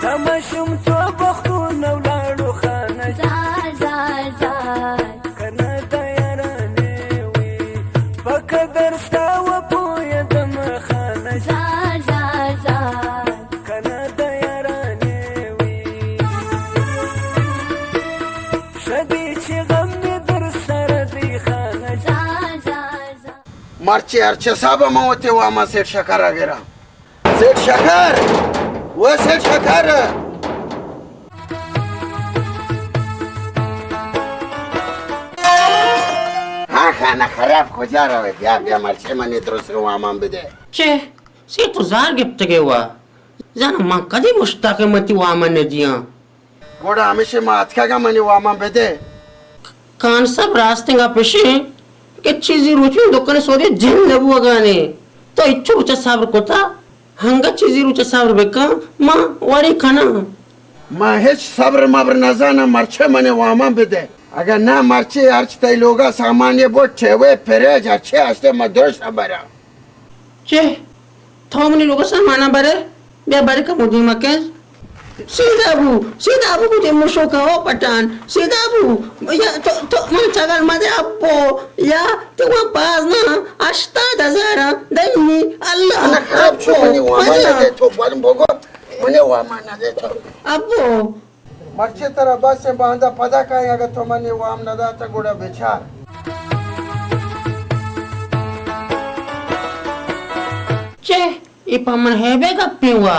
تماشم تو بختون ولاڑو خانه. زار، زار، زار. کنه دیارانه وی. پک درستا و پوی دم خانه. زار، زار، زار. کنه دیارانه وی. شدی چی غم در سر دی خانه. زار، زار، زار. مرچی ہرچ حساب من وتی واما سیٹ شکر گرا. سیٹ شکر! و سیٹ شکر! ہاں، خانہ خراب، کجا روے؟ بیا، بیا، مرچی منی درست وامان بدے۔ چے؟ سی تو زار گپتگے وا؟ زانا من کدی گوشتا کہ من تی وامان ندیاں؟ گڑا ہمیشہ ما اتکگاں، منی وامان بدے۔ کان صاحب، راستیں گپ اش انت کہ چیزی روچ من دکان سودی جند بوگانے۔ تو اچو روچ صبر کتا، ہنگا چیزی روچ صبر بکن، ما وڑی کناں۔ ما ہچ صبر مبر نزاناں، مرچی منی وامان بدے۔ اگاں نہ مرچی ہرچ تئی لوگا سامان یہ بوت، ٹیوے، پریج، ہرچی ہستے ما درست براں۔ چے؟ تو منی لوگ سامانا برے؟ بیا برے کمو دیما کن۔ سیدھا بو، سیدھا بو، بوتے مشوکا ہو پٹان۔ سیدھا بو، یا تو، تو من چگل مدے ابو، یا تو وہاں باز نہ، ہشتاد ہزار دنی، اللہ، انا خراب چو ابو، منی وامان مجا۔ ندے تو بلن بگو، منی وامان ندے تو۔ ابو۔ مرچی ترا بس ایں، باندا پدا کائیں، اگاں تو منی وام نداتگ گڑا بچار۔ چے؟ اے پہ من ہیبے گپیں وا؟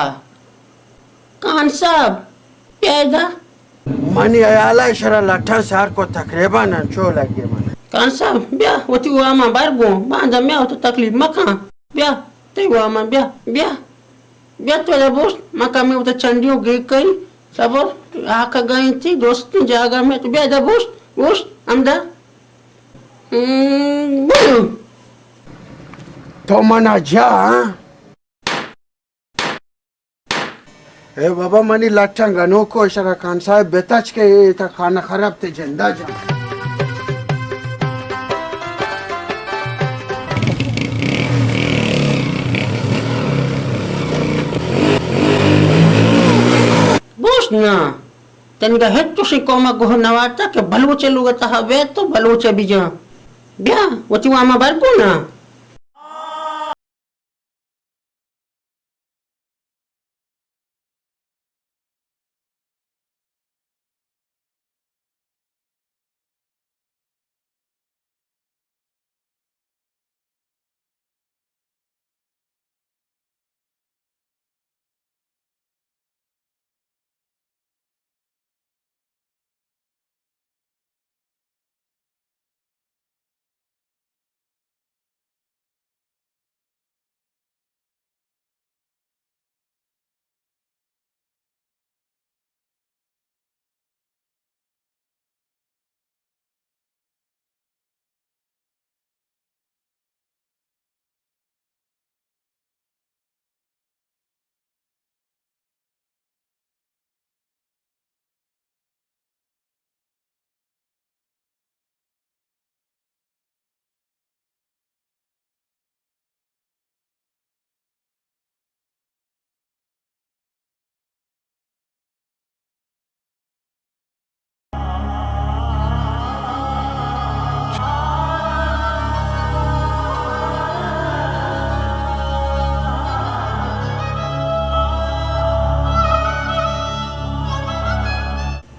کان صاحب، پیدا؟ منی ہیالا اشرا لٹھاں سار کو تقریباً انچو لگے من۔ کان صاحب، بیا، وتی واما بر گوں، باندا میا وتی تکلیف مکن۔ بیا، تئی واما بیا، بیا۔ بیا تو ادا بوشت، ما کمے وتا چنڈیو گیگ کئی، صبر، آکا گئیں تی دوستیں جاگہ میں، تو بیا ادا بوشت، بوشت، ہمدا۔ ہم، بلو۔ تو منا جا، ہاں؟ اے بابا، منی لٹاں گنوکو، اشرا خان صاحب بتچ کے اے تا خانہ خراب تے جندا جان۔ بوشت نا، تنگا ہچ چوشیں قوم ء گوہ نہ وارتا کہ بلوچ ء لوگ ء تہا بیت تو بلوچ ء بجاں۔ بیا، وتی واما بر گوں نا۔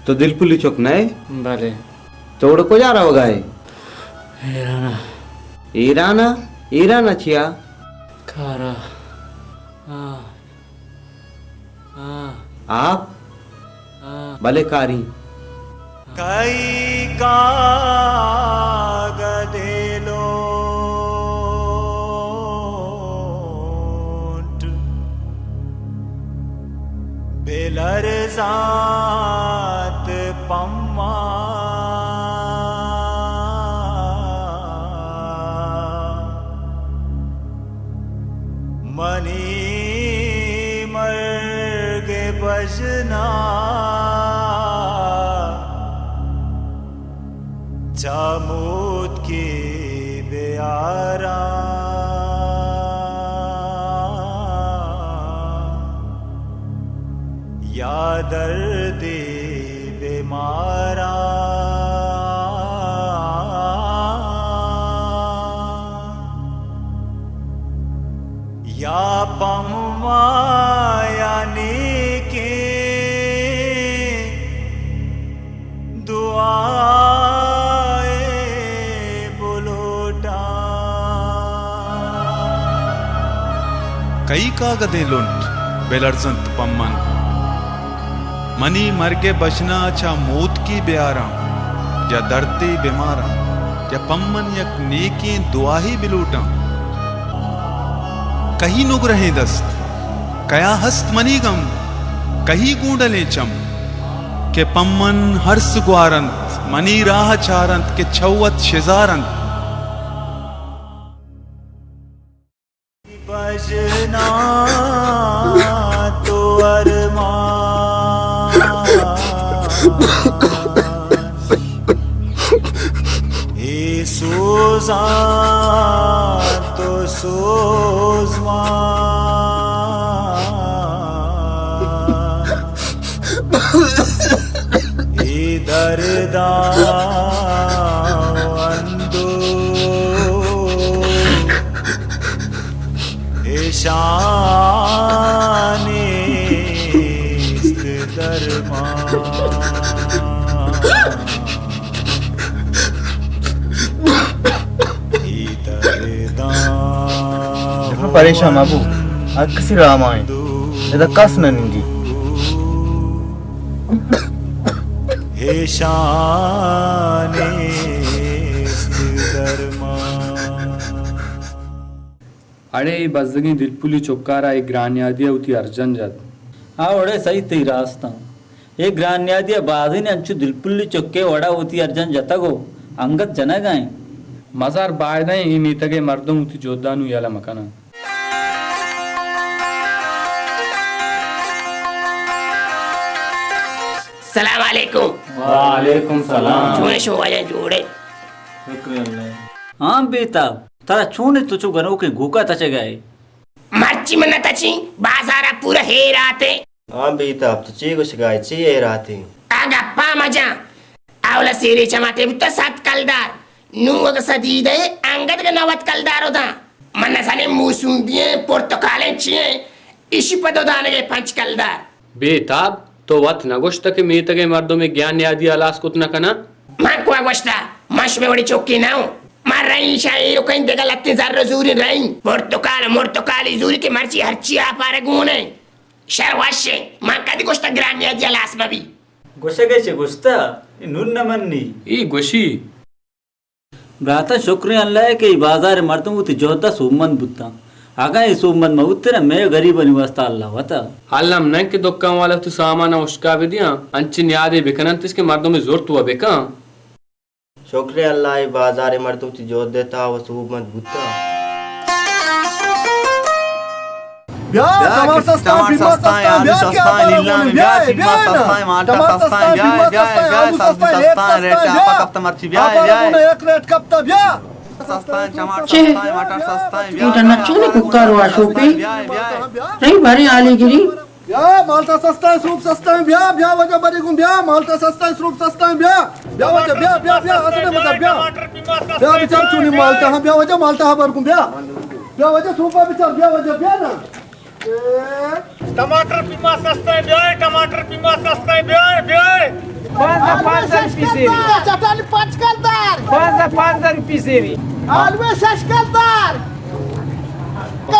تو دلپلی چک نہ ئے؟ بلے۔ تو اوڑ کجا روگا ئے؟ ایرانا۔ ایرانا؟ ایرانا چیا؟ کارا۔ آ۔ آ۔ آپ؟ آ۔ بلے کاری۔ کئی کاگدے لوٹ بلرزانت پما۔ منی مرگ بژنا چہ موتکی بیاراں یا دردی بیماراں۔ یا پما یا نیکیں دعائے بلوٹاں۔ کئی کاگدیں لنٹ بلرزنت پمن۔ منی مرگ ءِ بژنا چہ موتکی بیاراں یا دردے بیماراں یا پمن یک نیکیں دعاہے بلوٹاں۔ کئی نگرہیں دست، کیا ہست منی گم، کئی گونڈلیں چم کہ پمن ہرس گوارنت، منی راہ چارنت کہ چہ وت شزارنت۔ بژنا تو ارمان اے سوزاں تو سوزوان، اے درداں و اندوہ ایشاں نیست درمان۔ اے درداں پریشان مبو، ہر کسی راہ مائیں، ادا کس نہ نندی۔ ایشاں نیست درمان۔ اڑے اے بزگیں دلپلی چکارا اے گرانیادی ءَ وتی ارجن جت۔ آ وڑے سہی تئی راستاں۔ اے گرانیادی ءَ بازینے انچو دلپلی چکے وڑا وتی ارجن جتگ و انگت جنگ ءَ انت۔ مزار بائدیں اے میتگ ءِ مردم وتی جہداں نوں یلہ مکناں۔ سلام علیکم۔ وعلیکم سلام۔ چون شما واجہ جوڑے؟ شکر اللہ۔ ہاں بیتاب، ترا چون تو چو گنوکیں گوکا تچگائے؟ مرچی من نہ تچیں، بازارا پورا ہیراتے۔ ہاں بیتاب، تو چی گوشگائے، چی ہیراتے؟ آ گپا مجاں۔ اولا سیرے چماٹے بوتا صد کلدار۔ نوں اگہ سدیدہ انگت گہ نود کلدار و داں۔ من نزانیں موسمبی ایں، پرتکال ایں، چی ایں؟ ایشی پہ دو دانگے پنچ کلدار۔ بے تاب، تو وت نہ گوشتہ کہ میتگ ءِ مردم ءِ گیان نیادی ہلاس کت نہ کناں؟ من کوا گوشتہ؟ من شمے وڑی چکے نہ اوں۔ من رئیں ایشاں ایرکیں دگہ لتیں زر و زوریں رئیں۔ پرتکال و مرتکالی زوری کہ مرچی ہرچی آپارا گون ایں۔ شر وش ایں۔ من کدی گوشتہ گران نیادی ہلاس مبی؟ گوشگ ءَ چہ گوشتہ، اے نون نہ منی۔ اے گوشی۔ براتاں، شکریں اللہ ءَ کہ اے بازار ءِ مردم وتی جہد ءَ سوبمند بوتاں۔ اگاں اے سوبمند مہ بوتیناں، مئے گریبانی واستا اللہ وتا۔ الم نہ کہ دکان والا وتی سامان ءَ ہشکا بدیاں، انچیں نیادے بکننتش کہ مردم ءِ زرت و بکن۔ شکریں اللہ ءَ اے بازار ءِ مردم وتی جہد ءِ تہا و سوبمند بوتاں۔ بیا، بیا، ٹماٹر سستاں، ٹماٹر پیما سستاں، سستاں، آلو بیا، سستاں، کیا نیلام، بیا، بیا، بیا، پیما سستاں، ٹماٹر سستاں، بیا، پیما بیا، سستاں، بیا، آلو سبزی سستاں، سستاں، ریٹ بیا۔ آپ کپتا مرچی، بیا، آپ بیا۔ گونا یک ریٹ کپتا، بیا۔ سستاں، ٹماٹر چے؟ سستاں، مٹر سستاں، بیا، اے ڈنا بیا، چونے بیا، کوکار و آشوپی؟ بیا، بیا، بیا۔ رہی بھریں آلی گری۔ بیا، مالٹا سستا ایں، سوپ سستا ایں، بیا، بیا واجہ بری گوں، بیا، مالٹا سستا ایں، سوپ سستا ایں، بیا، بیا واجہ، بیا، بیا، بیا، اسنے مدد، بیا۔ بیا بچار چونی مالٹا، ہاں، بیا واجہ مالٹا ہاں بر گوں، بیا۔ بیا واجہ سوپا بچار، بیا واجہ، بیا نا۔ اے۔ ٹماٹر پیما سستا ایں، بیا، ٹماٹر پیما سستا ایں، بیا، بیا۔ پانزدہ، پانزدہ روپی سیری۔ چٹانی پنچ کلدار۔ پانزدہ، پانزدہ روپی سیری۔ آلو شش کلدار۔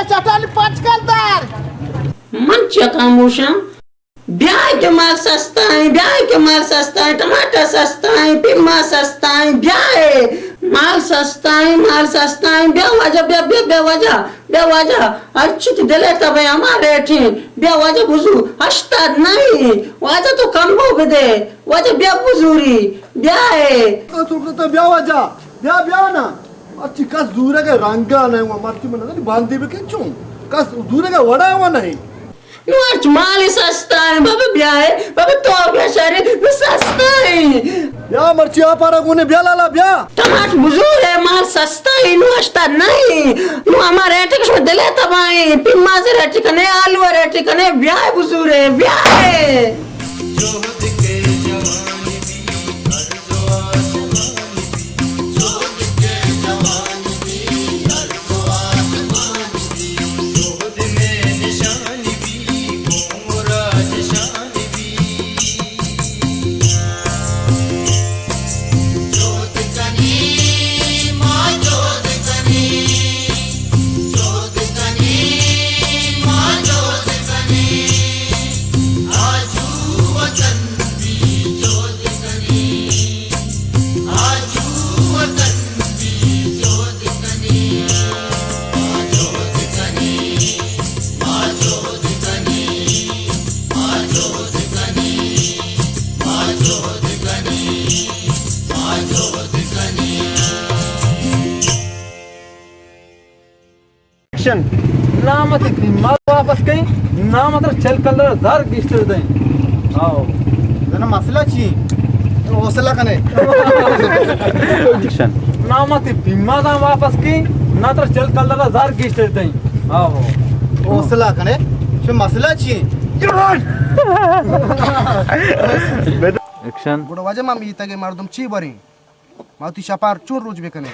چٹانی پنچ کلدار۔ من چیا خاموشاں؟ بیائے کہ مال سستا ایں، بیائے کہ مال سستا ایں، ٹماٹر سستا ایں، پیما سستا ایں، بیائے۔ مال سستا ایں، مال سستا ایں، بیا واجہ، بیا، بیا، بیا واجہ، بیا واجہ، ہرچی تئی دل ءَ تب ءَ ہما ریٹ ایں، بیا واجہ بزور، ہشتاد نہ ایں، واجہ تو کم بو بدے، واجہ بیا بزوری، بیائے۔ تو، تو، تو بیا واجہ، بیا، بیا نا۔ مرچی کس زورگ ءِ رنگ ءَ نہ ایں، مرچی من نزانی باندی بکن چون۔ کس زورگ ءِ وڑا و نہ ایں۔ نوں ہرچ مال سستا ایں، بابا بیائے، بابا تو بیا شرے، نوں سستا ایں۔ بیا مرچی آ پارا گونے، بیا لالا، بیا۔ ٹماٹر بزور ایں، مال سستا ایں، نوں ہشتاد نہ ایں۔ نوں ہما ریٹ کہ شما دل ءَ تب ءَ ایں، پیماز ریٹ کنے، آلو ریٹ کنے، بیائے بزور ایں، بیائے۔ ایکشن۔ نام ءَ تئی پیماز واپس کئیں، نام ءَ ترا چل کلدار ءَ زر گیشتر دئیں۔ آؤ۔ زنا مسئلہ چی؟ حوصلہ کنے۔ ایکشن۔ نام ءَ تئی پیمازاں واپس کئیں، ناں ترا چل کلدار ءَ زر گیشتر دئیں۔ آؤ۔ حوصلہ کنے۔ چو مسئلہ چی؟ ایکشن۔ گڑا واجہ ما میتگ ءِ مردم چی بریں؟ ما وتی شپار چون روچ بکنیں؟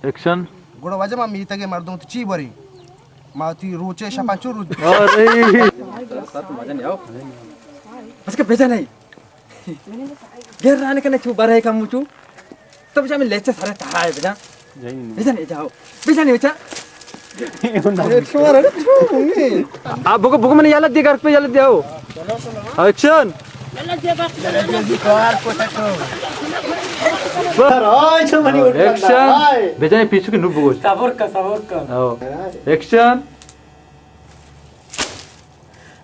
ایکشن۔ گڑا واجہ ما میتگ ءِ مردم تو چی بریں؟ ما وتی روچ ءِ شپاں چون روچ بکنیں؟ ارے۔ سر تو مزہ نہیں آؤ۔ بس کہ بجا نہیں۔ گر رانے کنے چو برے کم چو۔ تو بجا میں لیچے سارے تہا ہے بجا۔ بجا نہیں جاؤ۔ بجا نہیں بچا۔ آ، بگو، بگو، من یلہ دی، گھر پہ یلہ دی، آؤ۔ ایکشن۔ ایکشن۔ بجائے پیچھو کے نو بگو۔ صبر کا، صبر کا۔ آؤ۔ ایکشن۔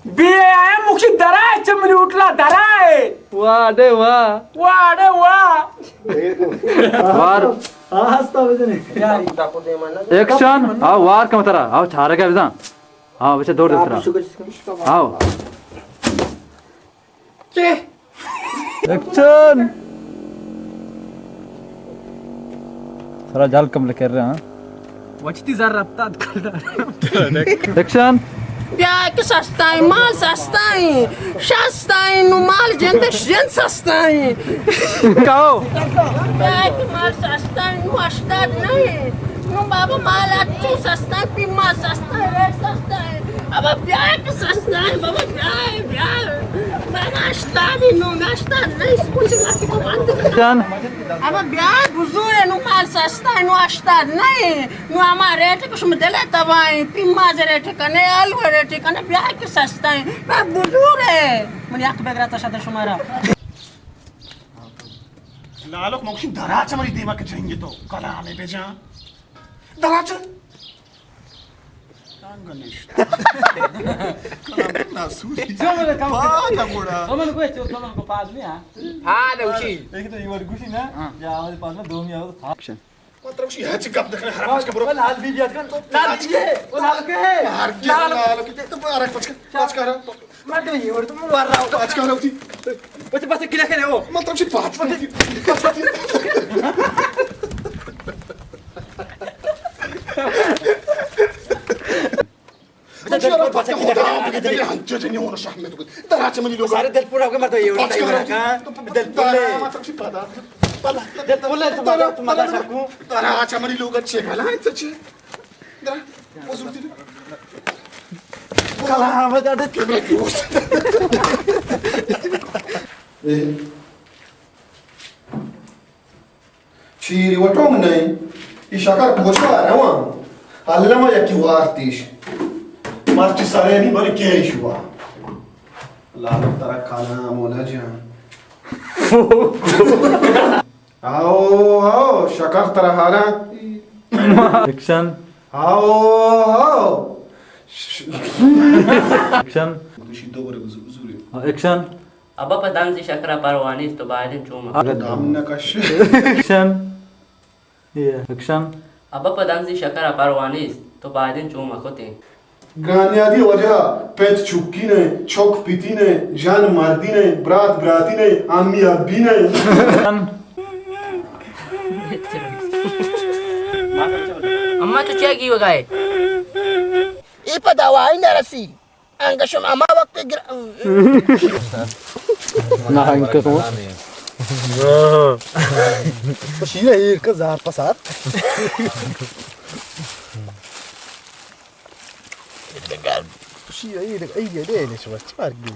بے آئے مکشی درائے، چمنی اٹلا درائے۔ واہ دے واہ۔ واہ دے واہ۔ وار۔ ایکشن۔ آؤ وار کم ترا۔ آؤ چارگا بزن۔ آؤ بچہ دور دے ترا۔ آؤ۔ ایکشن۔ سرا جال کم لکر رہا، ہاں۔ وچتی زر رپتا کلدار۔ ایکشن۔ بیا کہ سستائیں، مال سستائیں، شستائیں، نو مال جند جند سستائیں۔ کہو۔ بیا کہ مال سستائیں، نو ہشتاد نہیں۔ نوں بابا مال اچو سستا، پیما سستا، ریٹ سستا ہے۔ ابا بیا کہ سستا ہے، بابا بیا، بیا۔ بابا اشتانی نوں، اشتانی نہیں، کچھ نہ کچھ بند۔ جان۔ ابا بیا بزور ہے، نوں مال سستا ہے، نوں اشتاد نہیں۔ نوں ہما ریٹ کچھ میں دلے تباہیں، پیما ریٹ کنے، آلو ریٹ کنے، بیا کہ سستا ہے۔ میں بزور ہے۔ من یک بگرا تا شد شمارا۔ لالک مکشی دراچ منی دیما کہ جنگی تو کلامے بجان۔ دراچ۔ ٹانگ نشت۔ کلام ناسوری۔ جو من کم پاد گڑا۔ تو من کوئی چو، تو من کو پاد نہیں، ہاں۔ پاد اوشی۔ ایک تو یہ ورگوشی نا، ہاں۔ یا آواز پاد میں دومی آواز پاد۔ ایکشن۔ مطلب چی ہے؟ چی گپ دکھنے، ہر پچ کے برو۔ لال بی بی اتکن۔ لال بی بی ہے، وہ لال کے ہے۔ ہر کے لال۔ لال کے تو ہر پچ کے، پچ کر۔ مردم یہ ورد مو ور رہا ہوں۔ پچ کر ہوتی۔ بس، بس، کلا کرے ہو۔ مطلب چی پچ پچ۔ بچہ دل پورا، بچہ کلا کرے۔ ہنچو جنی ہونا شاہ میں تو۔ دراچ منی لوگ۔ سارے دل پورا ہو گئے، مردم یہ ورد۔ پچ کر ہوتی۔ دل پورا۔ مطلب چی پادا۔ دل پورا، تمہارا، تمہارا شکو۔ دراچ منی لوگ اچھے بھلا ہے، سچے۔ درا، وہ صورتی۔ کلام ہے، ڈاڈے۔ کیمرہ کی وہ۔ اے چیری وٹونگ نئے، ای شکر کجا رواں؟ الما یکی وارتیش۔ مرچی سرینی بری کیش وا۔ لعنت ترا کلام و نجان۔ آؤ، آؤ، شکر ترا ہاراں۔ ایکشن۔ آؤ، آؤ۔ ایکشن۔ دوشی دو برے بزو-، بزورے۔ ایکشن۔ ابا پہ دنزی شکر ءَ پرواہ نیست، تو بائدیں چو مہ کتیں۔ دام نہ کش۔ ایکشن۔ ایکشن۔ ابا پہ دنزی شکر ءَ پرواہ نیست، تو بائدیں چو مہ کتیں۔ گرانیادی وجہ ءَ پت چکی نہ، چک پتی نہ، جن مردی نہ، برات براتی نہ، امی ابی نہ۔ اما تو چیا گیوگا ئے؟ اے پہ دوائی نہ رسی۔ انگہ شما ہما وقت گر-، نہ انکہ کن۔ شیر ایر کا زار پسار۔ شیر ایر، ایر دے نے شما چار گی۔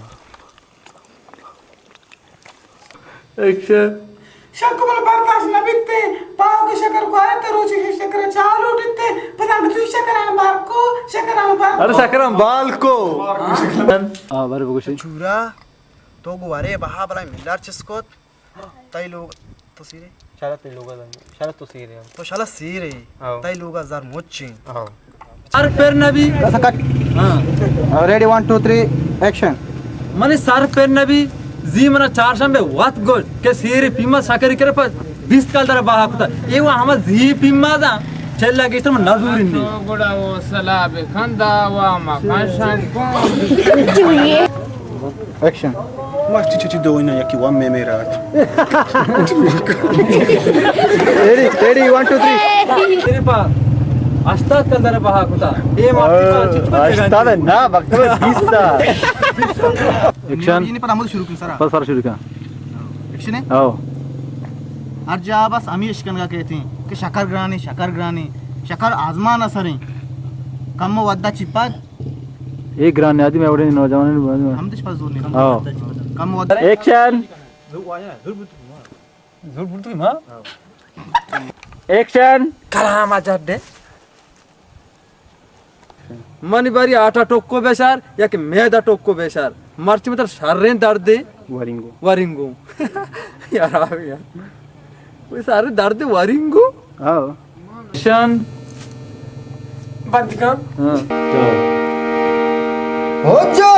ایکشن۔ شک من برداشت نہ بیت، پاؤ کہ شکر گوارے تو روچی شکر چالو ڈتے، پدا تو شکران بار کو، شکران بار ارے کو۔ شکران بال کو۔ ہاں، بر بگوشی۔ چورا، تو گوارے بہا بلائیں ملار چس کت، تئی لوگ تو سیرے؟ شالا تئی لوگ، شالا تو سیرے ہم۔ تو شالا سیرے، ہاں۔ تئی لوگ زر مچیں۔ ہاں۔ سر پر نبی۔ ایسا کٹ۔ ہاں۔ Ready, one, two, three, action. منی سر پر نبی، زی منا چارشنبے وت گوشت کہ سیری پیما شکری کرے پر بیست کلدار بہا کتا۔ اے وا ہما زی پیما دا، چلا گیشتر من نزورین دی۔ تو گڑا وہ سلا بکن دا، وا مکن شنکون۔ ایکشن۔ مرچی چچی دوئینا یکی وام میں میرا۔ Ready, ready, one, two, three. تیرے پا ہشتاد کلدار بہا کتا۔ اے مرچی پا چچ پا ہشتاد نا، وقت میں بیست تا۔ ایکشن۔ یہ نہیں پتا، ہم شروع کن سرا۔ بس سر شروع کن۔ ایکشن ہے؟ آؤ۔ ہر جا بس ہمیں اشکنگا کہتے ہیں کہ شکر گرانی، شکر گرانی، شکر آزمان اثریں۔ کم ودا چپت۔ اے گران نیادی میں وڑے نوجوانوں نے ہم دش پر زور نہیں۔ ہاں۔ کم ودا۔ ایکشن۔ زور بولتے ماں۔ ایکشن۔ کلام اجڈے۔ منی باری آٹا ٹوکو بشار یا کہ میدا ٹوکو بشار۔ مرچی متر شریں دردے۔ ورنگو۔ ورنگو۔ یار آوے یار۔ کوئی سارے دردے ورنگو۔ ہاں۔ شان۔ بند کن۔ ہاں۔ ہو جا